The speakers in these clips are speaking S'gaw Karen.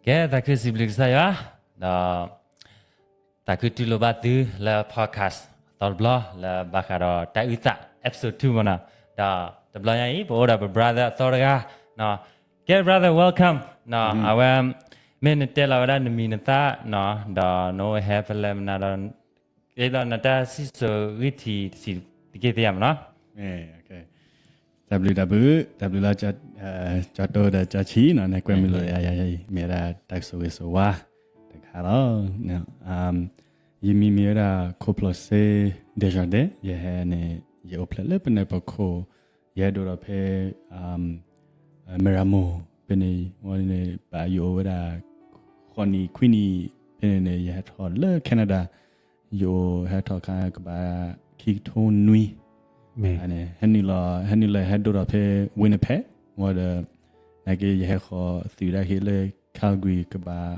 ကဲ သးခုစံးဘျုးကစၢ်ယွၤ, ဒီး သးခုတူၢ်လိာ်ဘၣ်သုလၢ podcast အသီတဘျီ လၢဘၣ်ဃးဒီးတၢ်အုၣ်သး episode two မ့ၢ်နီၤ, ဒီးတဘျီညါအံၤ ပအိၣ်ဒီးပ brother အသီတဂၤ, ကဲ brother welcome, အဝဲ မ့ၢ်နတဲလီၤဝဲဒၣ်နမံၤနသၣ်နီၤ, ဒီးနအိၣ်ဟဲဖဲလဲၣ်မနုၤဒီး ကဲဒီးနတၢ်စံၣ်စိၤဂံၢ်ထံးတဆံးတက့ၢ်သ့ၣ်ညါမ့ၢ်နီၤ. တၢ်ဘျုးတၢ်ဘျုး, တၢ်ဘျုးလၢ ကၠီတိဒီးကၠီဆံးနီၤ, နကွဲမုာ်လိာ်ယၤယၤအံၤ မ့ၢ်ဝဲဒၣ်တၢ်ကဆိၣ်ဂ့ၤဆိၣ်ဝါတခါလီၤ. ယမံၤမ့ၢ်ဝဲဒၣ် ခိၣ်ဖျိးစ့ Desjardins, ယဟဲန့ၣ် ယအိၣ်ဖျဲၣ်လၢပနၢ်ပၢၢ်ခိၣ်, ယဟဲဒိၣ်ဒီးဖဲ Miramar ဖဲန့ၣ်, ဝံၤန့ၣ် ဘၣ်ယအိၣ်ဝဲဒၣ် ဃိးနံၣ်ခွံနံၣ်, ဖဲန့ၣ်န့ၣ် ယဟဲထီၣ်လၢ Canada, ယအိၣ်ဟဲထီၣ်ခါကဘၣ်ခံကထိနွံ, ဟဲနုာ်လီၤ ဟဲနုာ်လီၤဟဲဒိၣ်ထီၣ်ဖဲ Winnipeg, ဝံၤဒီး နာ်က့ ယဟဲဃီၤသုးဒၣ်ဟ့ၣ်လၢ Calgary ကဘၣ်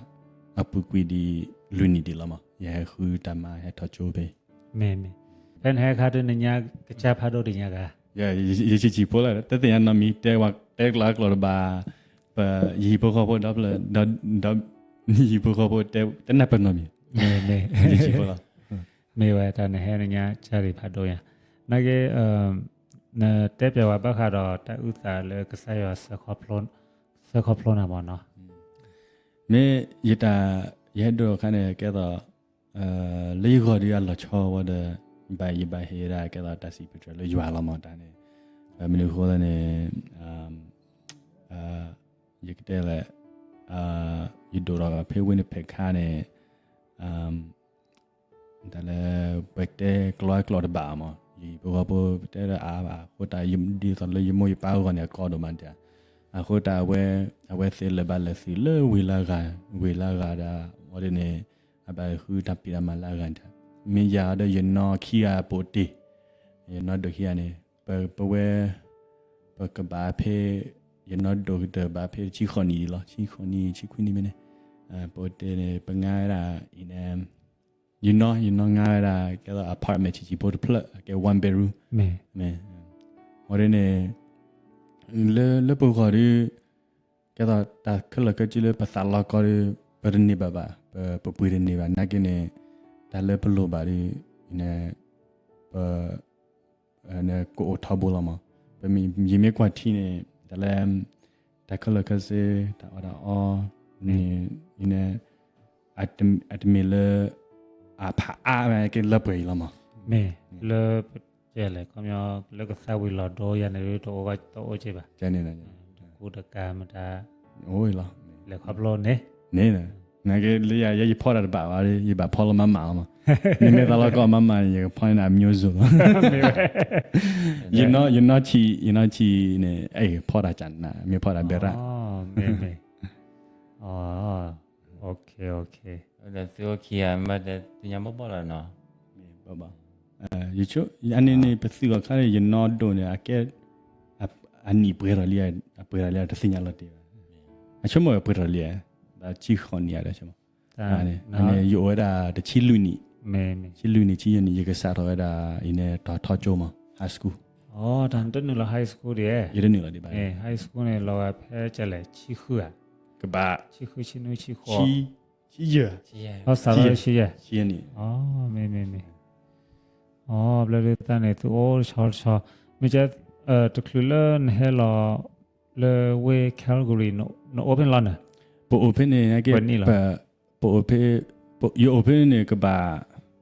အပူၤကွံာ်ဒံးလွံၢ်နံၣ်ဒံးလီၤမး, ယဟဲဃုတၢ်မၤဟဲထီၣ်ကၠိဖဲ မ့ၢ်မ့ၢ်, ဖဲနဟဲခါဒုးနညါကစၢ်ဖးဒိၣ်တညါဂၤ, ယဆံးဆံးဖိလီၤ, တသ့ၣ်ညါနီတမံၤ, တဲဝဲတဲကျိးကျိးတဘၣ်, ပယဟံၣ်ဖိဃီဖိဒီဖျၢၣ်, ဒီးယဟံၣ်ဖိဃီဖိတဲတနၢ်ပၢၢ်နီတမံၤ, မ့ၢ်မ့ၢ်, ယဆံးဆံးဖိလီၤ, မ့ၢ်ဝဲတၢ်နဟဲနညါကစၢ်ဒံးဖးဒိၣ်ညါ, နာ်က့ နတဲပျးဝဲဘၣ်ဃးဒီးတၢ်အုၣ်သးလၢကစၢ်ယွၤ ဆှၢခီဖျိနၤမ့ၢ်နီၤ, မ့ၢ်ယတၢ် ယဟဲဒိၣ်အခါန့ၣ် ကဲသိး လၢယဂီၢ်ဒုးအလီၤဆီဝဲဒီး ဘၣ်ယဘၣ်ဟ့ၣ်ဒၣ်ကဲသိးတၢ်စံးပတြၢၤလၢယွၤလီၤမးတၢ်န့ၣ်, မနုၤအဃိလဲၣ်န့ၣ် ယကတဲလဲၣ်, ယဒိၣ်ထီၣ်ဖဲ Winnipeg ခါန့ၣ် တၢ်လၢ ပတဲကျိးကျိးတဘၣ်မး, ယဟံၣ်ဖိဃီဖိပတဲလၢအါဘၣ်အဃိတၢ် ဒ်သိးလၢယမိၢ်ယပၢ်အဂီၢ်န့ၣ် အကီဒိၣ်မးဒၣ်, အဃိတၢ်အဝဲ အဝဲသ့ၣ်လၢာ်ဘၣ်လၢာ်သုးလၢဝ့ၢ်လၢအဂၤ, ဝ့ၢ်လၢအဂၤဒၣ် ဝံၤဒ်န့ၣ် အဘၣ်ဃုတၢ်ဖံးတၢ်မၤလၢအဂၤတၢ်, မ့ၢ်ယၤဒီးယနီၢ်ခံဂၤပိာ်တ့ၢ်, ယနီၢ်ဒိၣ်ခံဂၤန့ၣ် ပဝဲ ပကဘၣ်ဖဲ ယနီၢ်ဒိၣ်ကတၢၢ်ဘၣ်ဖဲဆံဃိးနံၣ်ဒံးလီၤ, ဆံဃိးနံၣ် ဆံခွံနံၣ်မ့ၢ်န့ၣ်, ပိာ်တ့ၢ်န့ၣ် ပငါဝဲဒၣ်အံၤန့ၣ် ယနီၢ် ယနီၢ်ငါဝဲဒၣ် ကဲသိး apartment ဆံးဆံးဖိတဖျၢၣ် ကဲ one bedroom, မ့ၢ် ဝံၤဒ်န့ၣ် လၢ လၢပဂီၢ်ဒီး ကဲသိးတၢ်ခဲလၢာ်ခဲဆ့လၢပသးလီကီဒီး ပတန့ၢ်ဘၣ်ဘၣ်, ပ ပပှ့ၤတန့ၢ်ဘၣ်, နာ်က့န့ၣ် တၢ်လၢပလိၣ်ဘၣ်ဒီး ပ ကအိၣ်ထီဘိလီၤမး, ယမ့ၢ်ကွၢ်ထံန့ၣ် တၢ်လၢ တၢ်ခဲလၢာ်ခဲဆ့ တၢ်အီၣ်တၢ်အီန့ၣ် အတမ့ၢ်လၢ အဖးအါဝဲက့ၤလၢပှဲၤအံၤလီၤမး, မ့ၢ် လၢ ကဲလဲၣ် ခီပညီ လၢကသးဝံၤလီၤဒိယၤန့ၣ် တအိၣ်ဘၣ်တအိၣ်က့ၤဘၣ်, တကူတကၤမတၤ အိၣ်လီၤ, လဲၤခီဖျိန့ၣ် န့ၣ် နာ်က့လၢယၤ ယဲယဖီၣ်တၢ်တဘၣ်ဘၣ်ဒီး ယဘၣ်ဖီၣ်လၢမၤမၤလီၤမး, မ့မ့ၢ်သးလီကီမၤမၤန့ၣ် ယကဖီၣ်န့ၢ်အမျိုးစုံလီၤ, ယနီၢ်ဆံး ယနီၢ်ဆံးန့ၣ် အဲၣ်ဖီၣ်တၢ်ကနး မ့ၢ်ဖီၣ်တၢ်ဘဲရၣ်, မ့ၢ်မ့ၢ် သုအိၣ်ခံဂၤမ့ၢ်ဒီးသ့ၣ်ညါဘီၣ်ဘီၣ်လီၤနီၤ, အန့ၣ်န့ၣ် ပသုးအီၤခါန့ၣ် ယနီၢ်ဒိၣ်န့ၣ် အကဲ အနံၣ်ပှဲၤထီၣ်လံ, အပှဲၤထီၣ်လံတသ့ၣ်ညါလီၤတံၢ်ဘၣ်, အဆိကမိၣ်ပှဲၤထီၣ်လံ, ဒီးဆံဃိးနံၣ်ဧါဒီးဆိကမိၣ်, အန့ၣ် ယအိၣ်ဝဲဒၣ်တဆံလွံၢ်နံၣ်, ဆံလွံၢ်နံၣ် ဆံယဲၢ်နံၣ် ယကစးထီၣ်ဝဲဒၣ်အံၤန့ၣ် တီၤထီကၠိမး high school, တၢ်နတနုာ်လီၤ high school ဒံး, ယတနုာ်လီၤဒံးဘၣ်, high school န့ၣ် လီၤဂာ်ဖဲကလဲၣ် ဆံဃုဧါ, ကဘၣ် ဆံဃု ဆံနွံ ဆံဃိး, ဆံယဲၢ်, ဆံယဲၢ်, ဆံယဲၢ်နံၣ်, မ့ၢ်မ့ၢ်မ့ၢ်, ဘျီဒုးသးန့ၣ် သုအိၣ်တဆီတဆီ, မ့ၢ်ကဲ တချုးလၢနဟဲလီၤ လၢဝ့ၢ် Calgary နအိၣ်ဖဲန့ၣ်လီၤန့ၣ်, ပအိၣ်ဖဲန့ၣ် ပအိၣ်ဖဲ ယအိၣ်ဖဲန့ၣ် ကဘၣ်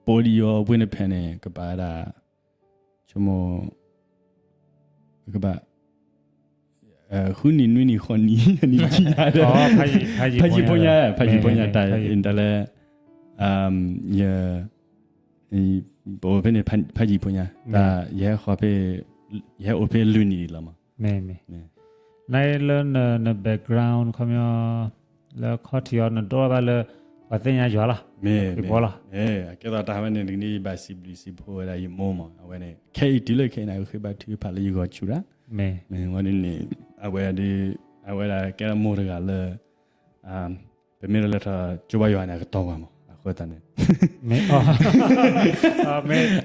ပအိၣ်ဒံးယိၤ Winnipeg န့ၣ် ကဘၣ်ဝဲဒၣ် ဆိကမိၣ် ကဘၣ် ဃုနံၣ် နွံနံၣ် ဃိးနံၣ် နံၣ်ခံညါဒီး ဖးယံာ်ဖိညါ ဖးယံာ်ဖိညါ တၢ်လၢ ယ ပအိၣ်ဖဲန့ၣ် ဖးယံာ်ဖိညါ တၢ် ယဟဲဃီၤဖဲ ယဟဲအိၣ်ဖဲလွံၢ်နံၣ်လီၤမး, မ့ၢ်မ့ၢ်, နလၢန background ခီပညီ လၢခီၣ်ထံးအီၤ နဒိးဘၣ်လၢ ပှၤသ့ၣ်ညါယွၤလီၤ, မ့ၢ်မ့ၢ်, ကဲသိးတၢ်ဝဲန့ၣ် တနံၤဘၣ်စံးဘျုးစံးဖှိၣ်ဝဲဒၣ်ယမိၢ်မး အဝဲန့ၣ် ခဲအံၤတုၤလၢခဲအံၤန့ၣ် အဃ့ဘါထုကဖၣ်လၢယဂီၤဆူၣ်ဒၣ်, မ့ၢ်ဝဲန့ၣ်န့ၣ် အဝဲဒၣ် အဝဲဒၣ်ကဲထီၣ်မိၢ်တဂၤလၢ ပမ့ၢ်တလဲၤထီၣ်ကၠိဘါယွၤန့ၣ် အကတီၢ်ဝဲမး အဃိသတးန့ၣ်,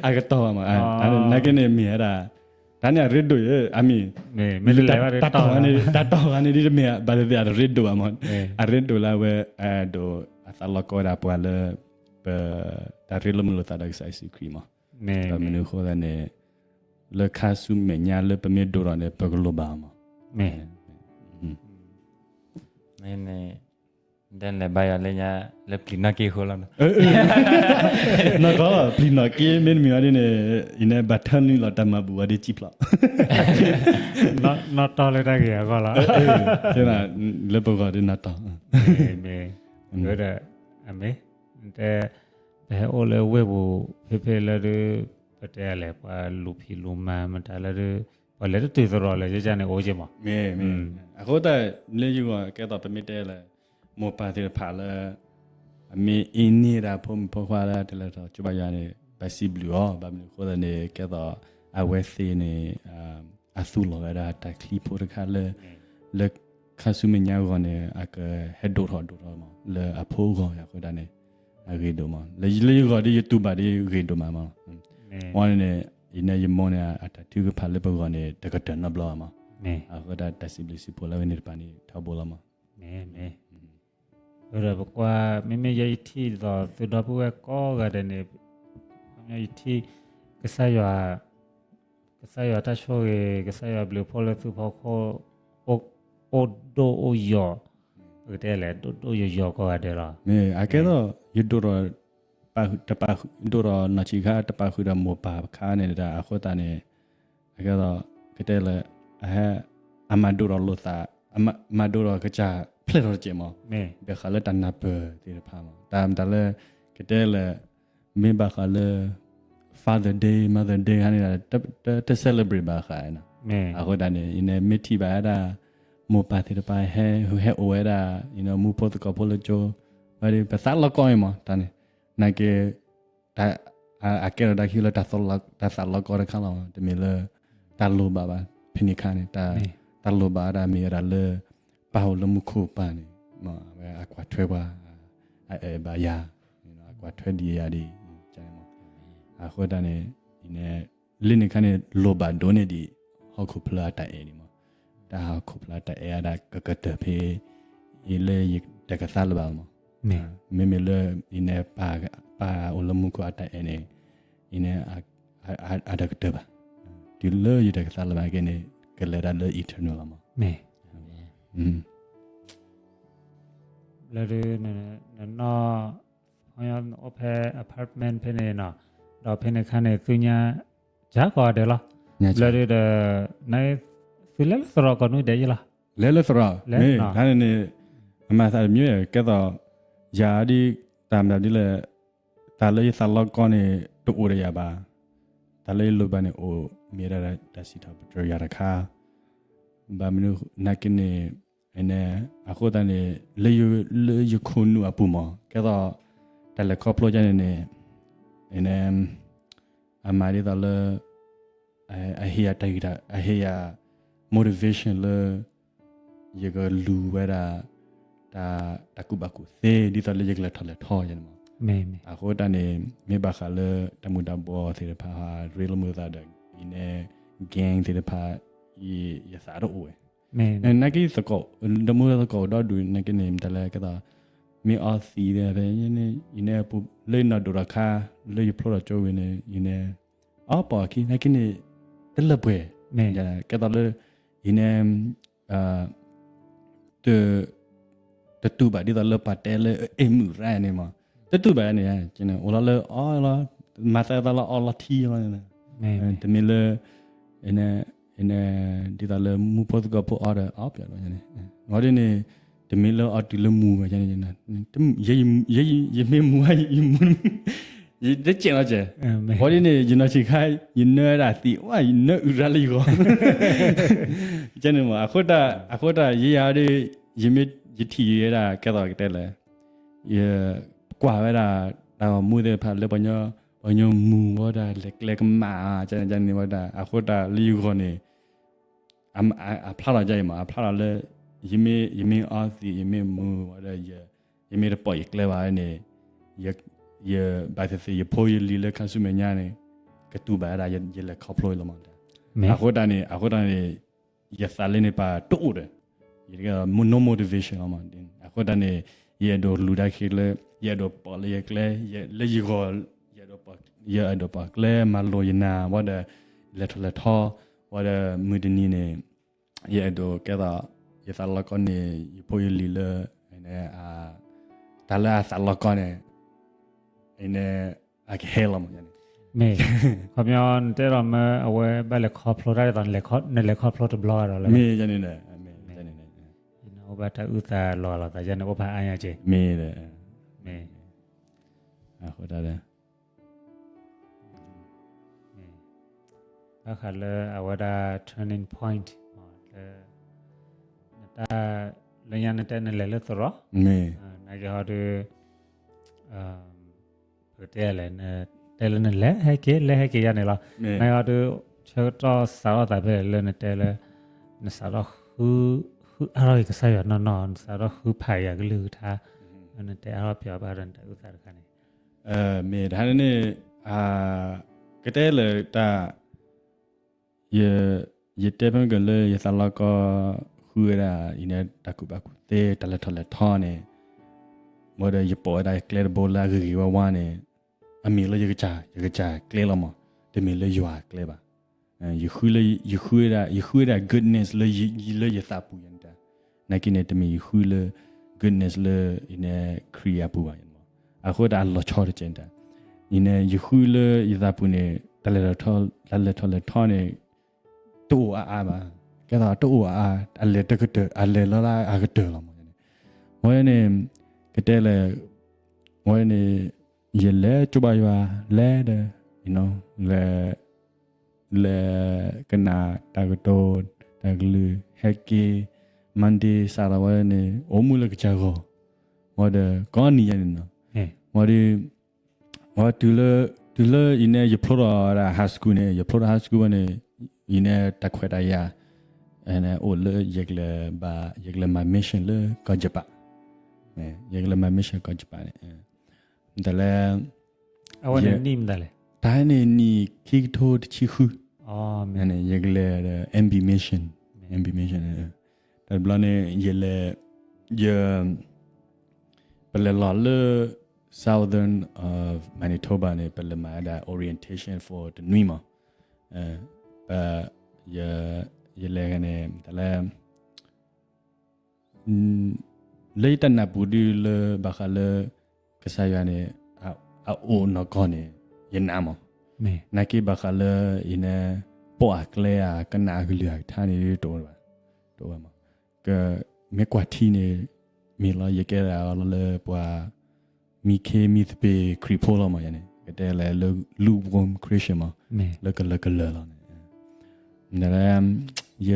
အကတီၢ်ဝဲမး, နာ်က့န့ၣ်မ့ၢ်ဝဲဒၣ် တၢ်န့ၣ်အရ့ဒိၣ်ယဲ အမ့ၢ် မ့ၢ်တလဲၤဘၣ် တၢ်တီၢ်ဂၤန့ၣ် တၢ်တီၢ်ဂၤန့ၣ်ဒ်တမ့ၢ် ဘၣ်သ့ၣ်သ့ၣ်အရ့ဒိၣ်ဘၣ်မး, အရ့ဒိၣ်လၢအဝဲ အဒိၣ်အသးလီၤကီဝဲဒၣ်ပှၤလၢ ပ တၢ်ရ့လိာ်မုာ်လိာ်သးဒီးကစၢ်ယ့ၣ်ၡူးခရံာ်မး, မနုၤအဃိသတးန့ၣ် လၢခါဆူမဲာ်ညါလၢပမ့ၢ်ဒိၣ်ထီၣ်န့ၣ် ပကလိၣ်ဘၣ်မး, မ့ၢ် ဒ်လဲၣ်ဘါယွၤလၢညါ လၢပျံၤနီၣ်က့အဃိလီၤ, နီၢ်ကီၢ် ပျံၤနီၣ်က့ မ့တမ့ၢ်ဝဲဒ်န့ၣ် အံၤန့ၣ် ဘၣ်ထၢနုာ်လီၤတၢ်မၤဘူၣ်ဝဲဒ်စံၣ်ဖျိး နီၢ်တီၢ်လၢတၢ်ဂ့ၢ်အဂီၢ်လီၤ, လၢပဂီၢ်ဒ်နီၢ်တီၢ်, မ့ၢ် ဝဲဒၣ် အမ့ၢ် တဲ ပဟဲအိၣ်လၢဝ့ၢ်ပူၤ ဖဲဖဲလၢဒုး ပတဲလဲၣ် ပှၤလူၤဖံးလူၤမၤမတၤလၢဒုး ပှၤလဲၤတတုၤသရိာ်လၢယကန့ၣ်အိၣ်က့မး, မ့ၢ် မ့ၢ် အဃိသတး လၢယဂီၢ်ကဲသိးပမ့ၢ်တဲလၢ မိၢ်ပၢ်သ့ၣ်တဖၣ်လၢ အမ့ၢ်အ့န့ၢ်ဒၣ်ဖိမုၣ်ဖိခွါလၢတလဲၤထီၣ်ကၠိဘါယွၤန့ၣ် ဘၣ်စံးဘျုးအီၤ, ဘၣ်မနုၤအဃိသတးန့ၣ် ကဲသိးအဝဲသ့ၣ်န့ၣ် အသူၣ်လီၤဝဲဒၣ်တၢ်ချံဖိတခါလၢ လၢခါဆူမဲာ်ညါအဂီၢ်န့ၣ် အကဟဲဒိၣ်ထီၣ်ဒိၣ်ထီၣ်မး လၢအဖိအဂီၢ်အဃိသတးန့ၣ် အဂ့ၤဒိၣ်မး လၢယဂီၢ်ဒ်ယတူၢ်ဘၣ်ဒ်ဂ့ၤဒိၣ်မးမး, အဃိန့ၣ် အံၤန့ၣ်ယမိၢ်န့ၣ် အတၢ်ထုကဖၣ်လၢပဂီၢ်န့ၣ် တကတၢၢ်နီတဘျီဘၣ်မး, အဃိတၢ်စံးဘျုးစံးဖှိၣ်လၢဝဲန့ၣ်တဖၣ်န့ၣ်ထီဘိလီၤမး, မ့ၢ် မ့ၢ် ဒီးပကွၢ် မ့မ့ၢ်ယဲယထံၣ်ဒ်သိးသုဒီပုၢ်ဝဲၢ်ကိးဂၤဒဲးန့ၣ် ယထံၣ် ကစၢ်ယွၤ ကစၢ်ယွၤတၢ်ဆိၣ်ဂ့ၤ ကစၢ်ယွၤဘျုးဖှိၣ်လၢသုဖီခိၣ် အိၣ်ဒိၣ်အိၣ်ယိာ်, ပကတဲလဲၣ် ဒိၣ်ဒိၣ်ယိာ်ယိာ်ကိးဂၤဒဲးလီၤ, မ့ၢ် အကဲသိး ယဒိၣ်ထီၣ် တပာ်ဃုာ် ဒိၣ်ထီၣ်နီၢ်ဆံးခါ တပာ်ဃုာ်ဒီးမိၢ်ပၢ်ခါန့ၣ်တၢ် အဃိသတးန့ၣ် အကဲသိး ကတဲလၢ အဟဲ အမၤဒိၣ်ထီၣ်လိာ်သး မၤဒိၣ်ထီၣ်ကစၢ်ဖျဲၣ်ထီၣ်တစဲးမး, ဘၣ်ဃးလၢတၢ်နၢ်ပၢၢ်သ့ၣ်တဖၣ်မး တၢ်မတၤလၢ ကတဲလၢ မ့ၢ်ဘၣ်ဃးလၢ Father Day Mother Day ခါန့ၣ် တ celebrate ဘၣ်ဃး, အဃိတၢ်န့ၣ် အံၤန့ၣ် မ့ၢ်ထံၣ်ဘၣ်ဝဲဒၣ် မိၢ်ပၢ်သ့ၣ်တဖၣ်ဟဲ ဟဲအိၣ်ဝဲဒၣ် မူဖိသကိးဖိလၢကၠိ ဝဲဒၣ် ပသးလီကီအံၤမး တၢ်န့ၣ် နာ်က့ အကဲထီၣ်တၢ်ခံလၢ တၢ်သးလီကီတခါလီၤ, တမ့ၢ်လၢ တၢ်လိၣ်ဘၣ်ဘၣ် ဖဲန့ၣ်ခါန့ၣ် တၢ်လိၣ်ဘၣ်ဝဲဒၣ်မ့ၢ်ဝဲဒၣ်လၢ ပၢ်အိၣ်လၢမူခိၣ်ပၢ်န့ၣ် အဝဲအကွၢ်ထွဲပှၤ အအဲၣ်ဘၣ်ယၤ အကွၢ်ထွဲဒ်ယၤဒ် အဃိတၢ်န့ၣ် အံၤန့ၣ် လၢန့ၣ်ခါန့ၣ် လိၣ်ဘၣ်ဒိၣ်န့ၢ်ဒံး ဟီၣ်ခိၣ်ဖျၢၣ်အတၢ်အဲၣ်န့ၣ်မး, တၢ်ဟီၣ်ခိၣ်ဖျၢၣ်အတၢ်အဲၣ်အဒၣ်ကကတၢၢ်ဖဲ အံၤလၢယတကသါလၢၤဘၣ်မး, မ့မ့ၢ်လၢအံၤန့ၣ် ပၢ်အိၣ်လၢမူခိၣ်အတၢ်အဲၣ်န့ၣ် အံၤန့ၣ် အတကတၢၢ်ဘၣ်, တုၤလၢယတကသါလၢၤဘၣ်က့န့ၣ် ကလဲၤဒၣ်လၢ eternal လီၤမး, လၢဒုး နနီၢ် အိၣ်ဖဲ apartment ဖဲန့ၣ်နီၤ, ဒီးဖဲန့ၣ်ခါန့ၣ် သုညါ ကၢ်ကိးဂၤဒဲးလီၤ, လၢဒုးဒီး န သုလဲၤလၢသရိာ်ကိးနွံဒဲးယဲလီၤ, လဲၤလၢသရိာ် မ့ၢ် တၢ်န့ၣ်န့ၣ် အမၤသးတမံၤ ကဲသိး ယၤဒ် တၢ်မတၤဒ်လဲၣ် တၢ်လၢယသးလီကီန့ၣ် တအိၣ်ဒီးယၤဘၣ်, တၢ်လၢယလိၣ်ဘၣ်န့ၣ်အိၣ် မ့ၢ်ဒၣ်တၢ်စံးထီၣ်ပတြၢၤယၤတခါ, ဘၣ်မနုၤနာ်က့န့ၣ် အဃိသတးန့ၣ် လၢယခိၣ်နူာ်အပူၤမး ကဲသိး တၢ်လဲၤခီဖျိဒ်န့ၣ်န့ၣ် အမၤဒ်သိးလၢ အဟ့ၣ်ယၤတၢ်ဂ့ၢ် အဟ့ၣ်ယၤ motivation လၢ ယကလူၤဝဲဒၣ် တၢ်ကူၣ်ဘၣ်ကူၣ်သ့ ဒ်သိးလၢယကလဲၤထီၣ်လဲၤထီန့ၣ်မး, အဃိတၢ်န့ၣ် မ့ၢ်ဘၣ်ဃးလၢတၢ်မူၤတၢ်ဘှီးသ့ၣ်တဖၣ် ရ့လိာ်မုာ်သးဒီး အံၤန့ၣ် gang သ့ၣ်တဖၣ် ယသးတအိၣ်ဝဲ, နာ်က့ တမူတကိးဒီဒူၣ် နာ်က့န့ၣ် မတၤလဲၣ် ကဲသိး မ့ၢ်အီသံးသ့ၣ်တဖၣ် ယန့ၣ် ယန့ၣ်အပူၤ လၢယနီၢ်ဒိၣ်တခါ လၢယဖျိထီၣ်ကၠိဝံၤန့ၣ် ယန့ၣ် အီပီၢ်အခံ နာ်က့န့ၣ် တလၢပှဲၤ, ကဲသိးလၢ ယန့ၣ် တတူၢ်ဘၣ်ဒ်သိးလၢပှၤတဲလၢအ့ၣ်မုာ်ရၣ်န့ၣ်မး, တတူၢ်ဘၣ်န့ၣ် အိၣ်လီၤလၢအီလီၤ မၤသးသးလီၤအီလီၤထံလီၤ, တမ့ၢ်လၢ ဒ်သိးလၢမူဖိသကိးဖိအီဒီး အီပၠးလီၤန့ၣ်, ဝဲဒ်န့ၣ် တမ့ၢ်လၢအီတုၤလၢမူဝဲန့ၣ်, ယမ့ၢ်မူ ယမူ ယတကဲးလီၤကဲး, ဝဲဒ်န့ၣ် ယနီၢ်ဆံးခါ ယနၢဒၣ်သံး ဝဲ ယနၢအုၣ်ရၣ်လၢယဂီၢ်, ကဲန့ၣ်မး အဃိတၢ် အဃိတၢ် ယဲယၤဒီး ယမ့ၢ်ယထံၣ်ယဲဒၣ် ကဲသိးကတဲလဲၣ် ယကွၢ်ဝဲဒၣ် တၢ်ဂီၤမူသ့ၣ်တဖၣ်လၢ ပှၤညီမူဝဲဒၣ် လဲၤကျဲကမၣ် ကန့ၣ်ဝဲဒၣ် အဃိတၢ်လၢယဂီၢ်န့ၣ် အဖျါလီၤဒ်အံၤမး အဖျါလီၤလၢ ယမ့ၢ်အီသံး ယမ့ၢ်မူဝဲဒီး ယမ့ၢ်တပိာ်ယကျဲဘၣ်န့ၣ် ယဘၣ်သ့ၣ်သ့ၣ် ယဖိယလံၤလၢခါဆူမဲာ်ညါန့ၣ် ကတူၢ်ဘၣ်ဝဲဒၣ် ယလဲၤခီဖျိလီၤမး, အဃိတၢ်န့ၣ် အဃိတၢ်န့ၣ် ယသးလၢန့ၣ်ပာ်တအိၣ်ဒီး ယ no motivation လီၤမး. အဃိတၢ်န့ၣ် ယအဲၣ်ဒိးလူၤတၢ်ခံလၢ ယအဲၣ်ဒိးပိာ်လၢယကျဲ လၢယဂီၢ် ယအဲၣ်ဒိးပိာ်ကျဲမၤလိာ်ယနၢ် ဝံၤဒီး လဲၤထီၣ်လဲၤထီ ဝံၤဒီးမုၢ်တနံၤန့ၣ် ယအဲၣ်ဒိးကဲသိး ယသးလီကီၢ်န့ၣ် ယဖိယလံၤလၢ တၢ်လၢအသးလီကီၢ်န့ၣ် န့ၣ် အကဟဲလီၤမးန့ၣ် မ့ၢ် ခီပညီနတဲဒီးမၢ အဝဲဘၣ်လဲၤခီဖျိတၢ်ဒ်သိး နလဲၤခီဖျိတဘျီဂၤဒီးလၢ မ့ၢ်န့ၣ် အိၣ်ဘၣ်တၢ်အုၣ်သးလီၤလိာ်သးယဲန့ၣ် အိၣ်ဖးအါညါက့ၤ မ့ၢ် အဃိတၢ်လၢ ဘၣ်ဃးလၢအဝဲဒၣ် turning point လၢ နတၢ် လၢညါနတဲနလဲၤလၢသရိာ် နာ်က့ဟီဒု ပကတဲလဲၣ် နတဲလၢနလဲၤဟဲက့ၤ လဲၤဟဲက့ၤယါန့ၣ်လီၤ. နာ်က့ဟီဒု ဆၢကတီၢ်စးထီၣ်သးဖဲလဲၣ်လၢနတဲလၢ နစးထီၣ်ဃု ဃုအါထီၣ်က့ၤကစၢ်ယွၤနီၢ်နီၢ် နစးထီၣ်ဃုဖးယၤကလုၢ်ကထါ နတဲအါထီၣ်ပၠးဘၣ်ဒီးနတၢ်အုၣ်သးတခါန့ၣ် မ့ၢ်တဟါန့ၣ် ကတဲလၢတၢ် ယ ယတဲဖဲကလၢယသးလီကီၢ် ဃုဝဲဒၣ် အံၤန့ၣ်တၢ်ကူၣ်ဘၣ်ကူၣ်သ့ တၢ်လဲၤထီၣ်လဲၤထီန့ၣ် ဝံၤဒီးယပိာ်ဝဲဒၣ်ကျဲတဘိလၢအဂ့ၤဂ့ၤဝါဝါန့ၣ် အမ့ၢ်လၢယကစၢ် ယကစၢ်ကျဲလီၤမး တမ့ၢ်လၢယွၤအကျဲဘၣ်. ယဃုလၢ ယဃုဝဲဒၣ် ယဃုဝဲဒၣ် goodness လၢယ လၢယသးပူၤယဲန့ၣ်တၢ် နာ်က့န့ၣ် တမ့ၢ်ယဃုလၢ goodness လၢ အံၤန့ၣ် ခရံာ်အပူၤဘၣ် အဃိတၢ်အလီၤဆီတကဲးတၢ် အံၤန့ၣ် ယဃုလၢယသးပူၤန့ၣ် တၢ်လဲၤထီၣ် တၢ်လဲၤထီၣ်လဲၤထီန့ၣ် တအိၣ်အါအါဘၣ်. ကဲသိးတအိၣ်အါအါ အလဲၤတကတၢၢ် အလဲၤလီၤလၢအကတၢၢ်လီၤမးန့ၣ် ဝဲန့ၣ် ကတဲလဲၣ် ဝဲန့ၣ် ယလဲၤကၠိဘါယွၤ လဲၤဒီး လဲၤ လဲၤကနၣ်တၢ်ကတိၤ တၢ်ကလုၢ် ဟဲက့ၤ Monday စးထီၣ်ဝဲန့ၣ် အိၣ်မူလၢကစၢ်ဂီၢ် ဝံၤဒီးကိးနံၤယဲန့ၣ်နီၤ ဝံၤဒီး ဝံၤတုၤလၢ တုၤလၢအံၤန့ၣ် ယဖျိထီၣ်ဝဲဒၣ် high school န့ၣ် ယဖျိထီၣ် high school ဝဲန့ၣ် အံၤန့ၣ် တၢ်ခွဲးတၢ်ယာ် အိၣ်လၢယကလဲၤဘၣ် ယကလဲၤမၤ mission လၢကီၢ်ယပၣ် ယကလဲၤမၤ mission ကီၢ်ယပၣ်န့ၣ် မတၤလဲၣ် အဝဲန့ၣ်နံၣ်မတၤလဲၣ် တၢ်န့ၣ်နံၣ်ခံကထိတဆံဃု ယကလဲၤ MB mission MB mission တဘျီန့ၣ် ယလဲၤ ယ ပလဲၤလီၤလၢ Southern of Manitoba န့ၣ် ပလဲၤမၤဝဲဒၣ် orientation for တနွံမး ပ ယ ယလဲၤန့ၣ် မတၤလဲၣ် လၢယတၢ်နၢ်ပူၤဒုလၢဘၣ်ဃးလၢ ကစၢ်ယွၤန့ၣ် အအိၣ်နီၢ်ကီၢ်န့ၣ် ယနာ်မး နာ်က့ဘၣ်ဃးလၢအံၤန့ၣ် ပိာ်အကျဲဧါ ကနၣ်အကလုၢ်အကထါန့ၣ် တအိၣ်ဘၣ် တအိၣ်ဘၣ်မး က မ့ၢ်ကွၢ်ထံန့ၣ် မ့ၢ်လီၤ ယကဲဒၣ်လၢပှၤ မံခ့မံသပ့ၤခရံာ်ဖိလီၤမး ယန့ၣ် ကတဲလဲၣ်လၢ lukewarm Christian မး လၢကလၢကလၢာ်လီၤန့ၣ် ယ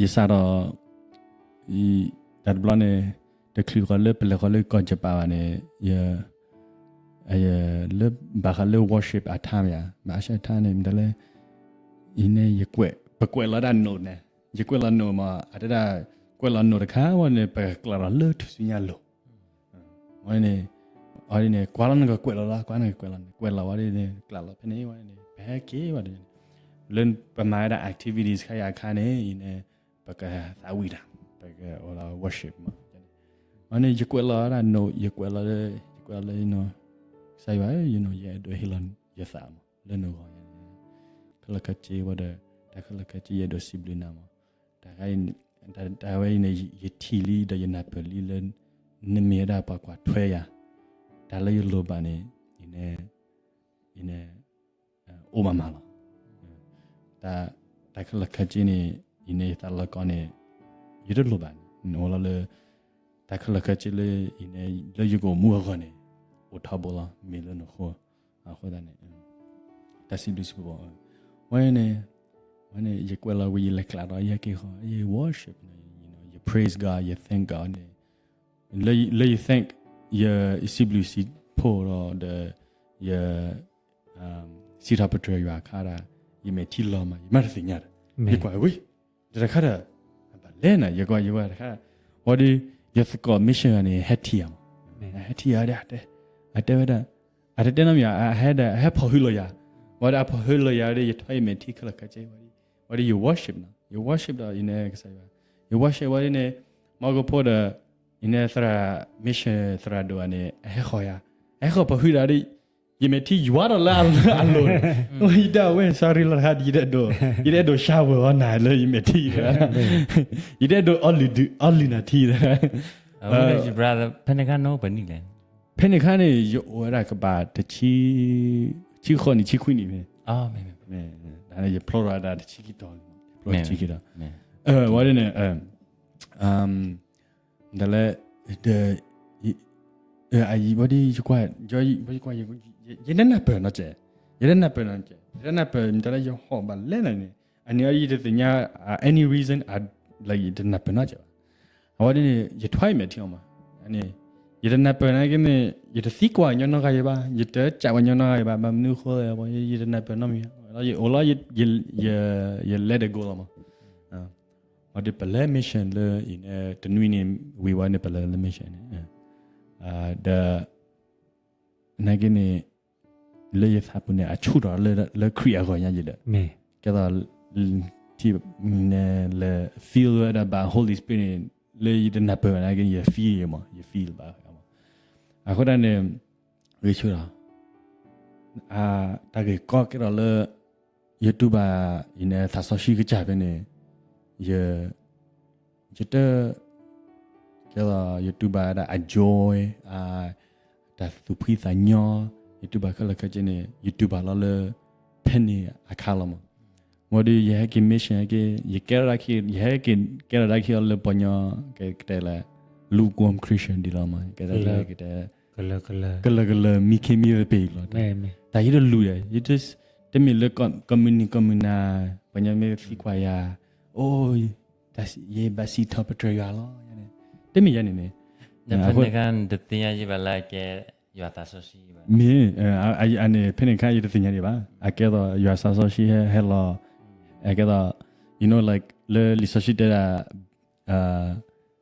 ယစးထီၣ် တၢ်တဘျီန့ၣ် တချုးဃီလၢပလဲၤဃီလၢကီၢ်ယပၣ်ဘၣ်န့ၣ် ယ လၢဘၣ်ဃးလၢ worship အထါမ့ၢ်ဧါ ဘၣ်အါဆၢထါန့ၣ် မတၤလဲၣ် အံၤန့ၣ် ယကွဲး ပကွဲးလီၤဒၣ် note န့ၣ် ယကွဲးလီၤ note မး အတဲဒၣ် ကွဲးလီၤ note တခါဝဲန့ၣ် ပကကျးလီၤလၢထူၣ်စုညါလိၤ ဝဲန့ၣ် အီၤဒ်န့ၣ် ကွၢ်လီၤနကကွဲးလီၤလီၤ ကွၢ်နကကွဲးလီၤန့ၣ် ကွဲးလီၤဝဲဒ်န့ၣ် ကျးလီၤဖဲန့ၣ်ဝဲန့ၣ် ပဟဲက့ၤဝဲဒ်န့ၣ် လၢပမၤဝဲဒၣ် activities ခါယၤအခါန့ၣ် အံၤန့ၣ် ပကသးဝံၣ်တၢ် ပကအိၣ်လီၤ worship မး ဝဲန့ၣ် ယကွဲးလီၤဝဲဒၣ် note ယကွဲးလီၤလၢ ယကွဲးလီၤလၢ ကစၢ်ယွၤဧၢ ယအဲၣ်ဒိးဟ့ၣ်လီၤယသးမး လၢနဂီၢ် ခဲလၢာ်ခဲဆ့ဝဲဒီး တၢ်ခဲလၢာ်ခဲဆ့ ယအဲၣ်ဒိးစံးဘျုးနၤမး တၢ် တၢ်ဝဲအံၤန့ၣ် ယထံၣ်လံဒီးယနၢ်ပၢၢ်လံလၢ နမ့ၢ်ဝဲဒၣ်ပှၤကွၢ်ထွဲယၤ တၢ်လၢယလိၣ်ဘၣ်န့ၣ် အံၤန့ၣ် အံၤန့ၣ် အိၣ်မးမးလီၤ. တၢ် တၢ်ခဲလၢာ်ခဲဆ့န့ၣ် အံၤန့ၣ် ယသးလီကီန့ၣ် ယတလိၣ်ဘၣ်န့ၣ် နအိၣ်လီၤလၢ တၢ်ခဲလၢာ်ခဲဆ့လၢ အံၤန့ၣ် လၢယကအိၣ်မူအဂီၢ်န့ၣ် အိၣ်ထီဘိလီၤ မ့ၢ်လၢနဃိ အဃိသတးန့ၣ် တၢ်စံးဘျုးစံးဖှိၣ် ဝဲန့ၣ် ဝဲန့ၣ် ယကွဲးလီၤဝံၤ ယလဲၤကျးဒီး ယဟဲက့ၤဃီ ယ worship ယ praise God ယ thank God န့ၣ် လၢယ thank ယစံးဘျုးစံးဖှိၣ်ဒီး ဒီး ယ စံးထီၣ်ပတြၢၤယွၤအခါဒၣ် ယမဲာ်ထံလီၤမး ယမၤတသ့ၣ်ညါဒီး ယကွၢ်ဝံၤ တခါဒီး ဘၣ်လဲၣ်နၤ ယကွၢ် ယကွၢ်တခါ ဝံၤဒီး ယသကိး mission ဂၤန့ၣ် ဟဲထံၣ်ယၤမး ဟဲထံၣ်ယၤဒီး အတဲဝဲဒၣ် အတတဲနီတမံၤ အဟဲဒီး အဟဲဖီၣ်ဟုလီၤယၤ ဝံၤဒီးအဖိဟၢလၢယၤဒီး ယထွဲယမဲာ်ထံခဲလၢာ်ခဲဆ့ဝံၤဒီး ဝံၤဒီးယ worship နီၤ, ယ worship ဒီးယနဲကစၢ်ယွၤ, ယ worship ဝံၤဒီးန့ၣ် မီၢ်ကဖိဒီး ယနဲသရၣ် mission သရၣ်ဒိၣ်ဧါန့ၣ် အဟဲဃီၤယၤ, အဟဲဃီၤပှၤဟုၣ်ဒီး ယမဲာ်ထံယွၤဒီးလၢအလိၤန့ၣ်, ယတဲဝဲ sorry လီၤတခါ ယတအဲၣ်ဒိး ယတအဲၣ်ဒိး shower အီၤနၤလၢယမဲာ်ထံ ယတအဲၣ်ဒိး အီလုၢ်နၤထံ အဝဲ brother ဖဲန့ၣ်ခါန့ၣ် ဖဲန့ၣ်ခါန့ၣ် ယအိၣ်ဝဲဒၣ်ကဘၣ်တဆံ ဆံဃိးနံၣ်ဆံခွံနံၣ်ဖဲန့ၣ်, ယဖျိထီၣ်ဝဲဒၣ်တဆံခံတီၤ, ဖျိတဆံခံတီၤ, ဝဲဒၣ်န့ၣ် ဒ်လဲၣ်, ဝဲဒၣ် ယကွၢ် ယတနၢ်ပၢၢ်နီတစဲး, ယတနၢ်ပၢၢ်နီတစဲး, ယတနၢ်ပၢၢ်မတၤလၢယဟီၣ်ဘၣ်လဲၣ်န့ၣ်, အန့ၣ်အံၤယတသ့ၣ်ညါ any reason, ယတနၢ်ပၢၢ်နီတစဲးဘၣ်. အဝဲဒ်န့ၣ် ယထွဲယမဲာ်ထံအီၤမး, န့ၣ် ယတနၢ်ပၢၢ်နာ်က့န့ၣ် ယတသံကွၢ်ညီနီတဂၤယၤဘၣ်, ယတစံးကွၢ်ညီနီတဂၤယၤဘၣ်, ဘၣ်မနုၤအဃိလဲၣ် ယတနၢ်ပၢၢ်နီတမံၤ, ယအိၣ်လီၤ ယ let it go လီၤမး. အဒ်ပလဲၤ mission လၢအံၤန့ၣ် တနွံန့ၣ် ဝံၤဝဲန့ၣ် ပလဲၤလၢ mission န့ၣ်, ဒီး နာ်က့န့ၣ် လၢယသးပူၤန့ၣ် အဆူၣ်ထီၣ်လၢခရံာ်အဂီၢ်ညါယဲဒီး, ကဲသိး လဲၤ fill ဝဲဒၣ်ဘၣ် Holy Spirit န့ၣ် လၢယတနၢ်ပၢၢ်ဘၣ်နာ်က့ ယ feel မး, ယ feel ဘၣ်. အဃိတၢ်န့ၣ် ဂ့ၤဆူၣ်ဒီး တၢ်ဂ့ၢ်ကီကဲထီၣ်လၢ ယတူၢ်ဘၣ် ယနဲသးစီဆှံကစၢ်ဖဲန့ၣ်, ယ ယတ ကဲသိး ယတူၢ်ဘၣ်ဝဲဒၣ်အ joy, တၢ်သူၣ်ဖှံသးညီ, ယတူၢ်ဘၣ်ခဲလၢာ်ခဲဆ့န့ၣ် ယတူၢ်ဘၣ်လီၤလၢ ဖဲန့ၣ်အခါလီၤမး. ဝံၤဒီး ယဟဲက့ၤ mission ဟဲက့ၤ ယကဲထီၣ်ဒၣ်ခံ ယဟဲက့ၤကဲထီၣ်ဒၣ်ခံအီၤလၢပှၤကညီ ကတဲလၢ lukewarm Christian ဒ်လီၤမး, ကတဲလၢ ကတဲ ကလၢာ်ကလၢာ် မံခ့မံသပ့ၤလီၤ. တၢ်ယတလူၤဒီး တမ့ၢ်လၢ ကီၢ်မုၢ်နံၤကီၢ်မုၢ်နၤ ပှၤကညီမ့ၢ်သံကွၢ်ယၤ အိၣ် ယဘၣ်စံးထီၣ်ပတြၢၤယွၤလီၤ. တမ့ၢ်ယၤန့ၣ်န့ၣ် တသ့ၣ်ညါယဘၣ်လၢအကဲ ယွၤသးစီဆှံဘၣ်. မ့ၢ် အန့ၣ် ဖဲန့ၣ်အခါ ယတသ့ၣ်ညါဒံးဘၣ်. အကဲသိး ယွၤသးစီဆှံဟဲ ဟဲလီၤ, အကဲသိး you know like လၢလံာ်စီဆှံတဲဒၣ်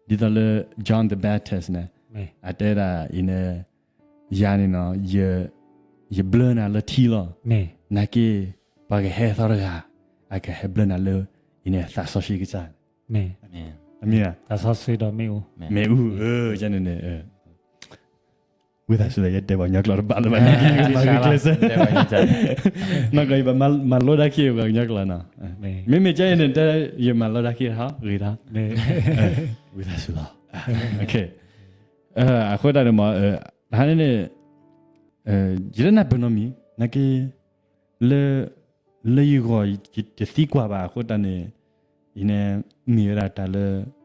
ဒ်သိးလၢ John the Baptist န့ၣ် အတဲဒၣ်အံၤန့ၣ် ယၤန့ၣ်နီၤ ယဘျၢနၤလၢထံလီၤ. နာ်က့ ပှၤကဟဲသီတဂၤ အကဟဲဘျၢနၤလၢ အံၤန့ၣ် သးစီဆှံကစၢ်န့ၣ် မ့ၢ် သးစီဆှံဒီးမ့ၣ်အူ, မ့ၣ်အူ န့ၣ်န့ၣ် ဝံသးစူၤ ယတဲပှၤကညီကျိာ်တဘၣ်လၢၤဘၣ်, နီၢ်ကီၢ် ယဘၣ်မၤလိတၢ်ခံ ပှၤကညီကျိာ်နီၤ, မ့မ့ၢ်ကဲအံၤန့ၣ် တဲ ယမၤလိတၢ်ခံဟီ ဂ့ၤထီၣ်, ဝံသးစူၤလီၤ, အဃိတၢ်န့ၣ်မ့ၢ် တဟါန့ၣ်န့ၣ် ယတနၢ်ပၢၢ်နီတမံၤ နာ်က့ လၢ လၢယဂီၢ် ယတသံကွၢ်ဘၣ်အဃိတၢ်န့ၣ် အံၤန့ၣ် မ့ၢ်ဝဲဒၣ်တၢ်လၢ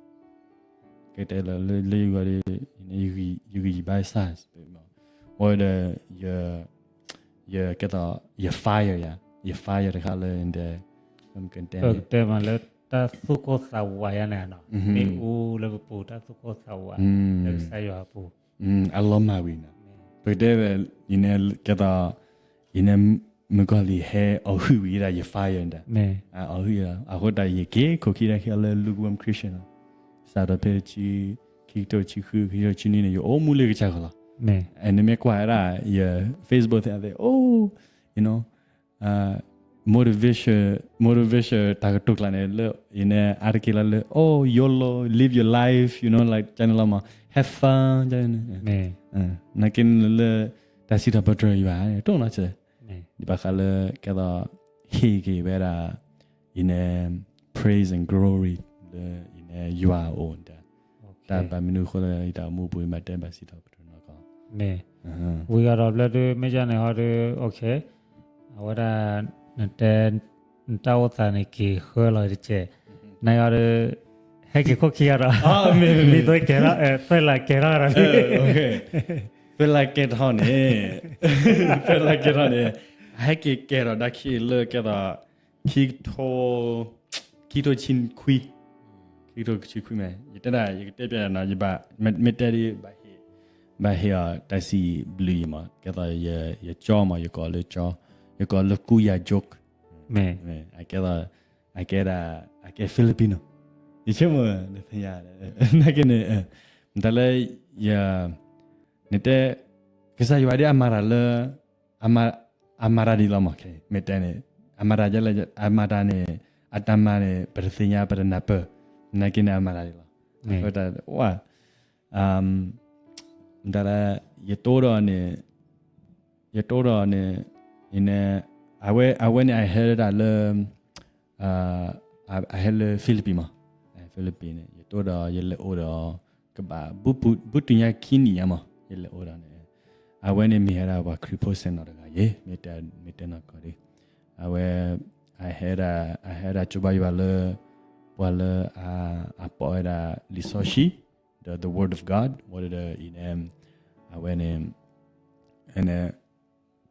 ကတဲလၢ လၢယဂီၢ် ယဂံၢ်ယဘါစၢ် အဝဲဒီး ယကဲသိး ယ fire ယၤ ယ fire တခါလၢ တဲမးလၢ တၢ်သူၣ်ကိၢ်သးဝးယၤန့ၣ်နီၤ မ့ၣ်အူလၢပပူၤ တၢ်သူၣ်ကိၢ်သးဝး လၢကစၢ်ယွၤအပူၤ အလီၤမၢ်ဝံၤနီၤ, ပကတဲဝဲ အံၤန့ၣ် ကဲသိး အံၤန့ၣ် မုၣ်ကီၤလံၢ်ဟဲအီၣ်ဟုၣ်ဝံၤဒၣ်ယ fire န့ၣ် အီၣ်ဟုၣ်အဃိတၢ် ယက့ၤခိၣ်ခံဒၣ်ခံအီၤလၢ lukewarm Christian နီၤ, စးထီၣ်ဖဲ ခံကထိတဆံဃု ခံကထိတဆံနွံန့ၣ် ယအိၣ်မူလၢကစၢ်ဂီၢ်လီၤ, နမ့ၢ်ကွၢ်ဝဲဒၣ် ယ Facebook သ့ၣ် အိၣ် you know motivation motivation တၢ်ကတိၤကျါန့ၣ် လၢ အံၤန့ၣ် အါတက့ၢ်လီၤလၢ အိၣ် YOLO live your life you know like ကန့ၣ်လီၤမး have fun ကန့ၣ် နာ်က့န့ၣ်လၢ တၢ်စံးထီၣ်ပတြၢၤယွၤ တိၢ်နီၣ်စဲး ဒ်ဘၣ်ဃးလၢ ကဲသိး ဟ့ၣ်က့ၤဝဲဒၣ် အံၤန့ၣ် praise and glory လၢ အံၤန့ၣ် ယွၤအအိၣ်တၢ် တၢ်ဘၣ်မနုၤအဃိလၢ ယတၢ်အိၣ်မူပူၤ မ့ၢ်တဲဘၣ်စံးထီၣ်ပတြၢၤနီၢ်ကီၢ် ဝံၤအီၤဒီးဘျၢဒု မ့ၢ်ကန့ၣ်ဟီဒု အဝဲဒၣ် နတဲ နတၢ်အိၣ်သးန့ၣ်က့ၤဃၢလီၤတက့ၢ်, နအီၤဒု ဟဲက့ၤခိၣ်ခံဂၤဒီး မ့ၢ်သွဲကဲထီၣ် သွဲလးကဲထီၣ်ဒီး သွဲလးကဲထီၣ်န့ၣ် သွဲလးကဲထီၣ်န့ၣ် အဟဲက့ၤကဲထီၣ်ဒၣ်ခံလၢကဲသိး ခံကထိ ခံကထိဆံခွံ ခံကထိဆံခွံမ့ၢ် ယတဲဒၣ် ယကတဲပျဲနီၤ ယဘၣ် မ့ၢ်တဲဒ် ဘၣ်ဟ့ၣ် ဘၣ်ဟ့ၣ်အီၤတၢ်စံးဘျုးယၤမး ကဲသိး ယကၠီမး ယကိးလၢကၠီ ယကိးလၢကူယၤ joke အကဲသိး အကဲဒၣ် အကဲ Filipino ယဆိကမိၣ် နသ့ၣ်ညါ နာ်က့န့ၣ် တၢ်လၢ ယ နတဲ ကစၢ်ယွၤဒ်အမၤတၢ်လၢ အမၤ အမၤတၢ်ဒ်လီၤမး, မ့ၢ်တဲန့ၣ်, အမၤတၢ်ဒ်လဲၣ်, အမၤတၢ်န့ၣ် အတၢ်မၤန့ၣ် ပတသ့ၣ်ညါ ပတနၢ်ပၢၢ်, နာ်က့န့ၣ် အမၤတၢ်ဒ်လီၤ. အဃိတၢ်ဝဲ တၢ်လၢ ယတိၢ်ဒီးန့ၣ်, ယတိၢ်ဒီးန့ၣ်, အဝဲ, အဝဲန့ၣ် အဟဲဒၣ်လၢ အဟဲလၢ Philippines မး, Philippines န့ၣ် ယတိၢ်ဒီး ယလဲၤအိၣ်ဒီး ကဘၣ် ဘူးတုၤညါခံနံၣ်ညါမး ယလဲၤအိၣ်ဒီးန့ၣ်, အဝဲန့ၣ်မ့ၢ်ဝဲဒၣ်ပှၤခရံာ်ဖိဆဲးနီၤတဂၤယ့ၤ, မ့ၢ်တဲနီၢ်ကီၢ်ဒီး, အဝဲ အဟဲဒၣ်, အဟဲဒၣ်ကၠိဘါယွၤလၢ ပှၤလၢ အပိာ်ဝဲဒၣ်လံာ်စီဆှံ ဒီး the word of God ဝဲဒီးအံၤန့ၣ်, အဝဲန့ၣ်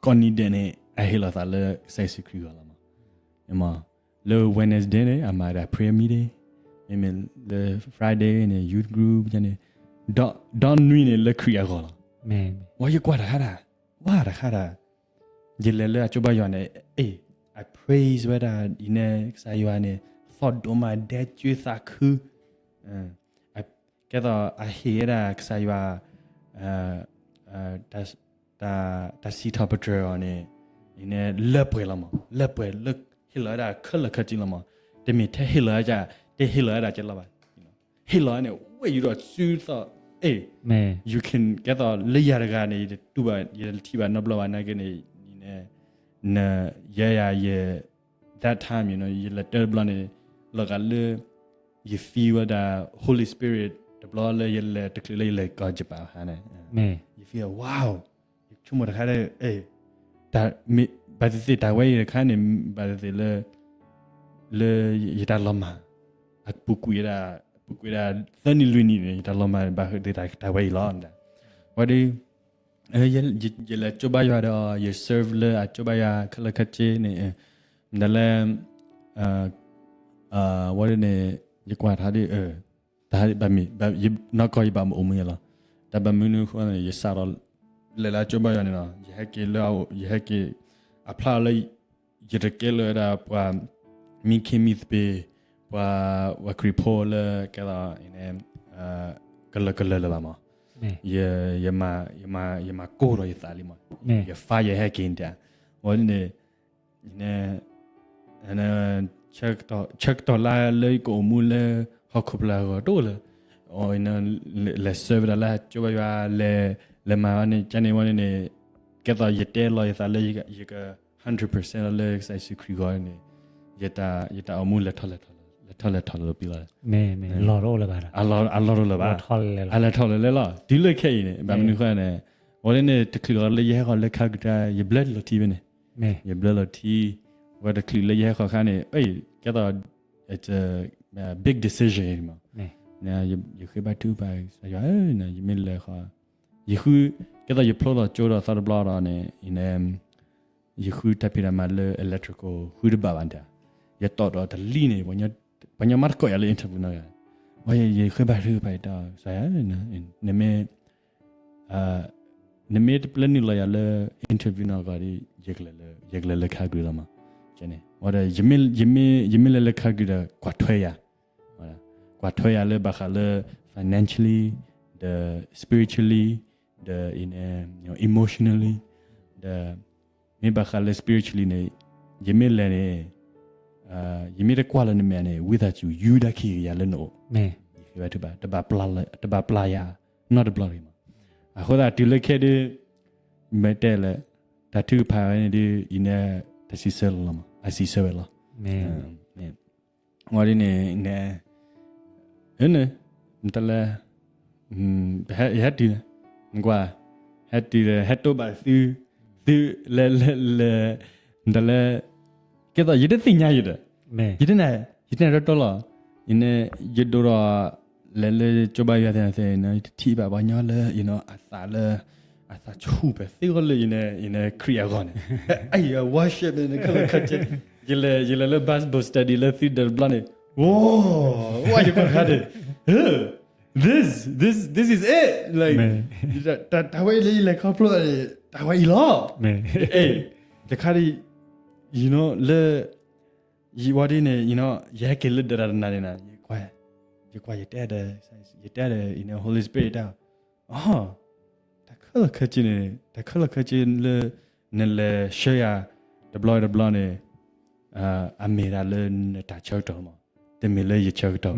ကိးနံၤဒဲးန့ၣ် အဟ့ၣ်လီၤသးလၢကစၢ်ယ့ၣ်ၡူးခရံာ်အဂီၢ်လီၤမး. လၢ Wednesday န့ၣ် အမၤဒၣ် prayer meeting, မ့မ့ၢ်လၢ Friday န့ၣ် youth group န့ၣ်, ဒီနွံန့ၣ်လၢခရံာ်အဂီၢ်လီၤ. ဝဲယကွၢ်တခါဒၣ်, ဝဲတခါဒၣ်, ယလဲၤလၢအကၠိဘါယွၤန့ၣ်, အ praise ဝဲဒၣ်အံၤန့ၣ် ကစၢ်ယွၤန့ၣ်, သီၣ်ဒိၣ်မး ဒဲကၠိသးခု, ကဲသိးအဟ့ၣ်ဝဲဒၣ်ကစၢ်ယွၤ တၢ်စံးထီၣ်ပတြၢၤအီၤန့ၣ်, အံၤန့ၣ် လၢပှဲၤလီၤမး, လၢပှဲၤလၢဟ့ၣ်လီၤဝဲဒၣ်ခဲလၢာ်ခဲဆ့လီၤမး, တမ့ၢ်ထဲဟ့ၣ်လီၤဝဲဒၣ်, တဟ့ၣ်လီၤဝဲဒၣ်ကဲလီၤဘၣ်, ဟ့ၣ်လီၤန့ၣ် ဝဲယူၤဒီးစုသီၣ်, အဲ, you can ကဲသိးလၢယၤတဂၤန့ၣ် ယတတူၢ်ဘၣ်, ယတထံၣ်ဘၣ်နီတဘျီဘၣ် နာ်က့န့ၣ်, ယဲယၤယဲ that time ယလဲၤတၢ်တဘျီန့ၣ်, လီၤဂာ်လၢ ယ feel ဝဲဒၣ် Holy Spirit တဘျီလၢယလဲၤတချုးလၢယလဲၤကီၢ်ယပၣ်အခါန့ၣ်, ယ feel wow, ယဆိကမိၣ်တခါဒီး, ဘၣ်သ့ၣ်သ့ၣ်တၢ်ဝဲအံၤတခါန့ၣ် ဘၣ်သ့ၣ်သ့ၣ်လၢ လၢယတၢ်လီၤမၢ်, အပူၤကွံာ်ဒၣ်, ပူၤကွံာ်ဒၣ်သၢနံၣ်လွံၢ်နံၣ်န့ၣ် ယတၢ်လီၤမၢ်ဘၣ်သ့ၣ်သ့ၣ်တၢ်ဝဲအံၤလီၤ. ဝဲဒီး ယလဲၤကၠိဘါယွၤဒီး ယ serve လၢအကၠိဘါယွၤခဲလၢာ်ခဲဆ့န့ၣ်, မ့ၢ်တၢ်လၢ ဝဲဒၣ်န့ၣ် ယကွၢ်တၢ်ဒီး, တၢ်ဘၣ်မ့ၢ်, နီၢ်ကီၢ်ယဘၣ်မ့ၢ်အိၣ်မူယဲလီၤ. တၢ်ဘၣ်မနုၤအဃိန့ၣ် ယစးထီၣ်လဲၤလၢအကၠိဘါယွၤန့ၣ်လီၤ. ယဟဲက့ၤလၢ, ယဟဲက့ၤ, အဖျါလၢ ယတကဲလၢၤဝဲဒၣ်ပှၤ မံခ့မံသပ့ၤ, ပှၤ, ပှၤခရံာ်ဖိလၢကဲလီၤ ကလၢာ်ကလၢာ်လၢၤဘၣ်မး, ယမၤ, ယမၤကိၢ်ဒီးယသးလံမး, ယ fire ယဟဲက့ၤန့ၣ်တၢ်, ဝဲန့ၣ် ဆၢကတီၢ်လၢယကအိၣ်မူလၢဟီၣ်ခိၣ်ဖျၢၣ်အဂီၢ်တအိၣ်လၢၤ, လဲၤ serve ဝဲဒၣ်လၢကၠိဘါယွၤ, လဲၤမၤဝဲန့ၣ် ကန့ၣ်ဝဲန့ၣ်န့ၣ်, ကဲသိးယတဲလီၤယသးလၢယက hundred percent လီၤလၢကစၢ်ယ့ၣ်ၡူးခရံာ်အဂီၢ်န့ၣ်, ယတၢ်အိၣ်မူ လဲၤထီၣ်လဲၤထီၣ်လီၤပံလီၤ, အလီၢ်တအိၣ်လၢၤဘၣ်, အလီၢ်တအိၣ်လၢၤဘၣ်, အလဲၤထီၣ်လဲၤလဲၤလီၤ. တုၤလၢခဲအံၤန့ၣ် ဘၣ်မနုၤဃိန့ၣ်, ဝဲန့ၣ်န့ၣ် တချုးလီၤလၢယဟဲဃီၤလၢခါကတၢၢ် ယဘျၢလီၤထံဖဲန့ၣ်, ယဘျၢလီၤထံ, ဝဲတချုးလၢယဟဲဃီၤခါန့ၣ် ကဲသိး it's a big decision မး, ယဃ့ဘါထုကဖၣ် ကစၢ်ယွၤဧၢ, ယမ့ၢ်လဲၤဃီၤ, ယဃု, ကဲသိးယဖျိလီၤကၠိဒီးသီတဘျီဒီးန့ၣ်, ယဃုတၢ်ဖံးတၢ်မၤလၢ electrical ဃုတဘၣ်ဘၣ်တၢ်, ယတီၢ်ဒီးတလံၣ်န့ၣ်, ပှၤညီမၤသကိးယၤလၢ interview နီၢ်ဂၤ, ယဃ့ဘါထုကဖၣ်ယတၢ်, ကစၢ်ယွၤဧၢ, နမ့ၢ် နမ့ၢ်တပျဲနုာ်လီၤယၤလၢ interview နီၢ်ဂၤဒီး ယကလဲၤလၢ ယကလဲၤလၢ Calgary လီၤမး, ဝဲဒီး ယမ့ၢ်လဲၤလၢ Calgary ဒီး ကွၢ်ထွဲယၤ, ကွၢ်ထွဲယၤလၢဘၣ်ဃးလၢ financially ဒီး spiritually ဒီး emotionally ဒီး မ့ၢ်ဘၣ်ဃးလၢ spiritually န့ၣ် ယမ့ၢ်လဲၤန့ၣ် ယမ့ၢ်တကွၢ်လၢနမဲာ်န့ၣ် ဝံသးစူၤ ယူဒၣ်ခံကယၤလၢနအိၣ်, တဘၣ်ပျၢ်ယၤနီတဘျီတဂ့ၤမး, အဃိသတးတုၤလၢခဲဒုး မ့ၢ်တဲလဲၣ် တၢ်ထုကဖၣ်ဝဲန့ၣ်ဒုး အံၤန့ၣ် တၢ်စံးဆၢလီၤလီၤမး, အစံးဆၢဝဲလီၤ, ဝံၤဒ်န့ၣ် နတလဲ ဟဲတုၤ, နကွၢ်, ဟဲတုၤဒီး ဟဲတိၢ်ဘၣ်သု, သုလဲၤလဲၤလဲၤ, နတလဲ, ကဲသိးယတသ့ၣ်ညါယၤဒီး, ယတနၢ်, ယတနၢ်တီတီလီၤ, ယန့ၣ် ယဒိၣ်ဒီး လဲၤလၢကၠိဘါယွၤသ့ၣ်န့ၣ် ယတထံၣ်ဘၣ်ပှၤညီလၢ အသးလၢ အသးဆူၣ်ပဲာ်သ့အဂီၢ်လၢယန့ၣ် ခရံာ်အဂီၢ်န့ၣ်, အံၤ worship န့ၣ် ခဲလၢာ်ခဲဆ့, ယလဲၤလၢ Bible study လၢသုဒီးတဘျီန့ၣ်, ဝဲ ယကွၢ်တခါန့ၣ် this, this, this is it, တၢ်ဝဲအံၤလၢယလဲၤခီဖျိန့ၣ် တၢ်ဝဲအံၤလီၤ, တခါဒ် လၢ ယဝဲဒ်န့ၣ် ယဟဲက့ၤလၢဒၢးတၢ်တနၤန့ၣ်, ယကွၢ် ယတဲဒီး ယတဲဒီး Holy Spirit တၢ်, အ တၢ်ခဲလၢာ်ခဲဆ့န့ၣ် တၢ်ခဲလၢာ်ခဲဆ့လၢ နလဲၤဆှၢယၤတဘျီတဘျီန့ၣ် အမ့ၢ်ဒၣ်လၢနတၢ်ဆၢကတီၢ်မး, တမ့ၢ်လၢယဆၢကတီၢ်,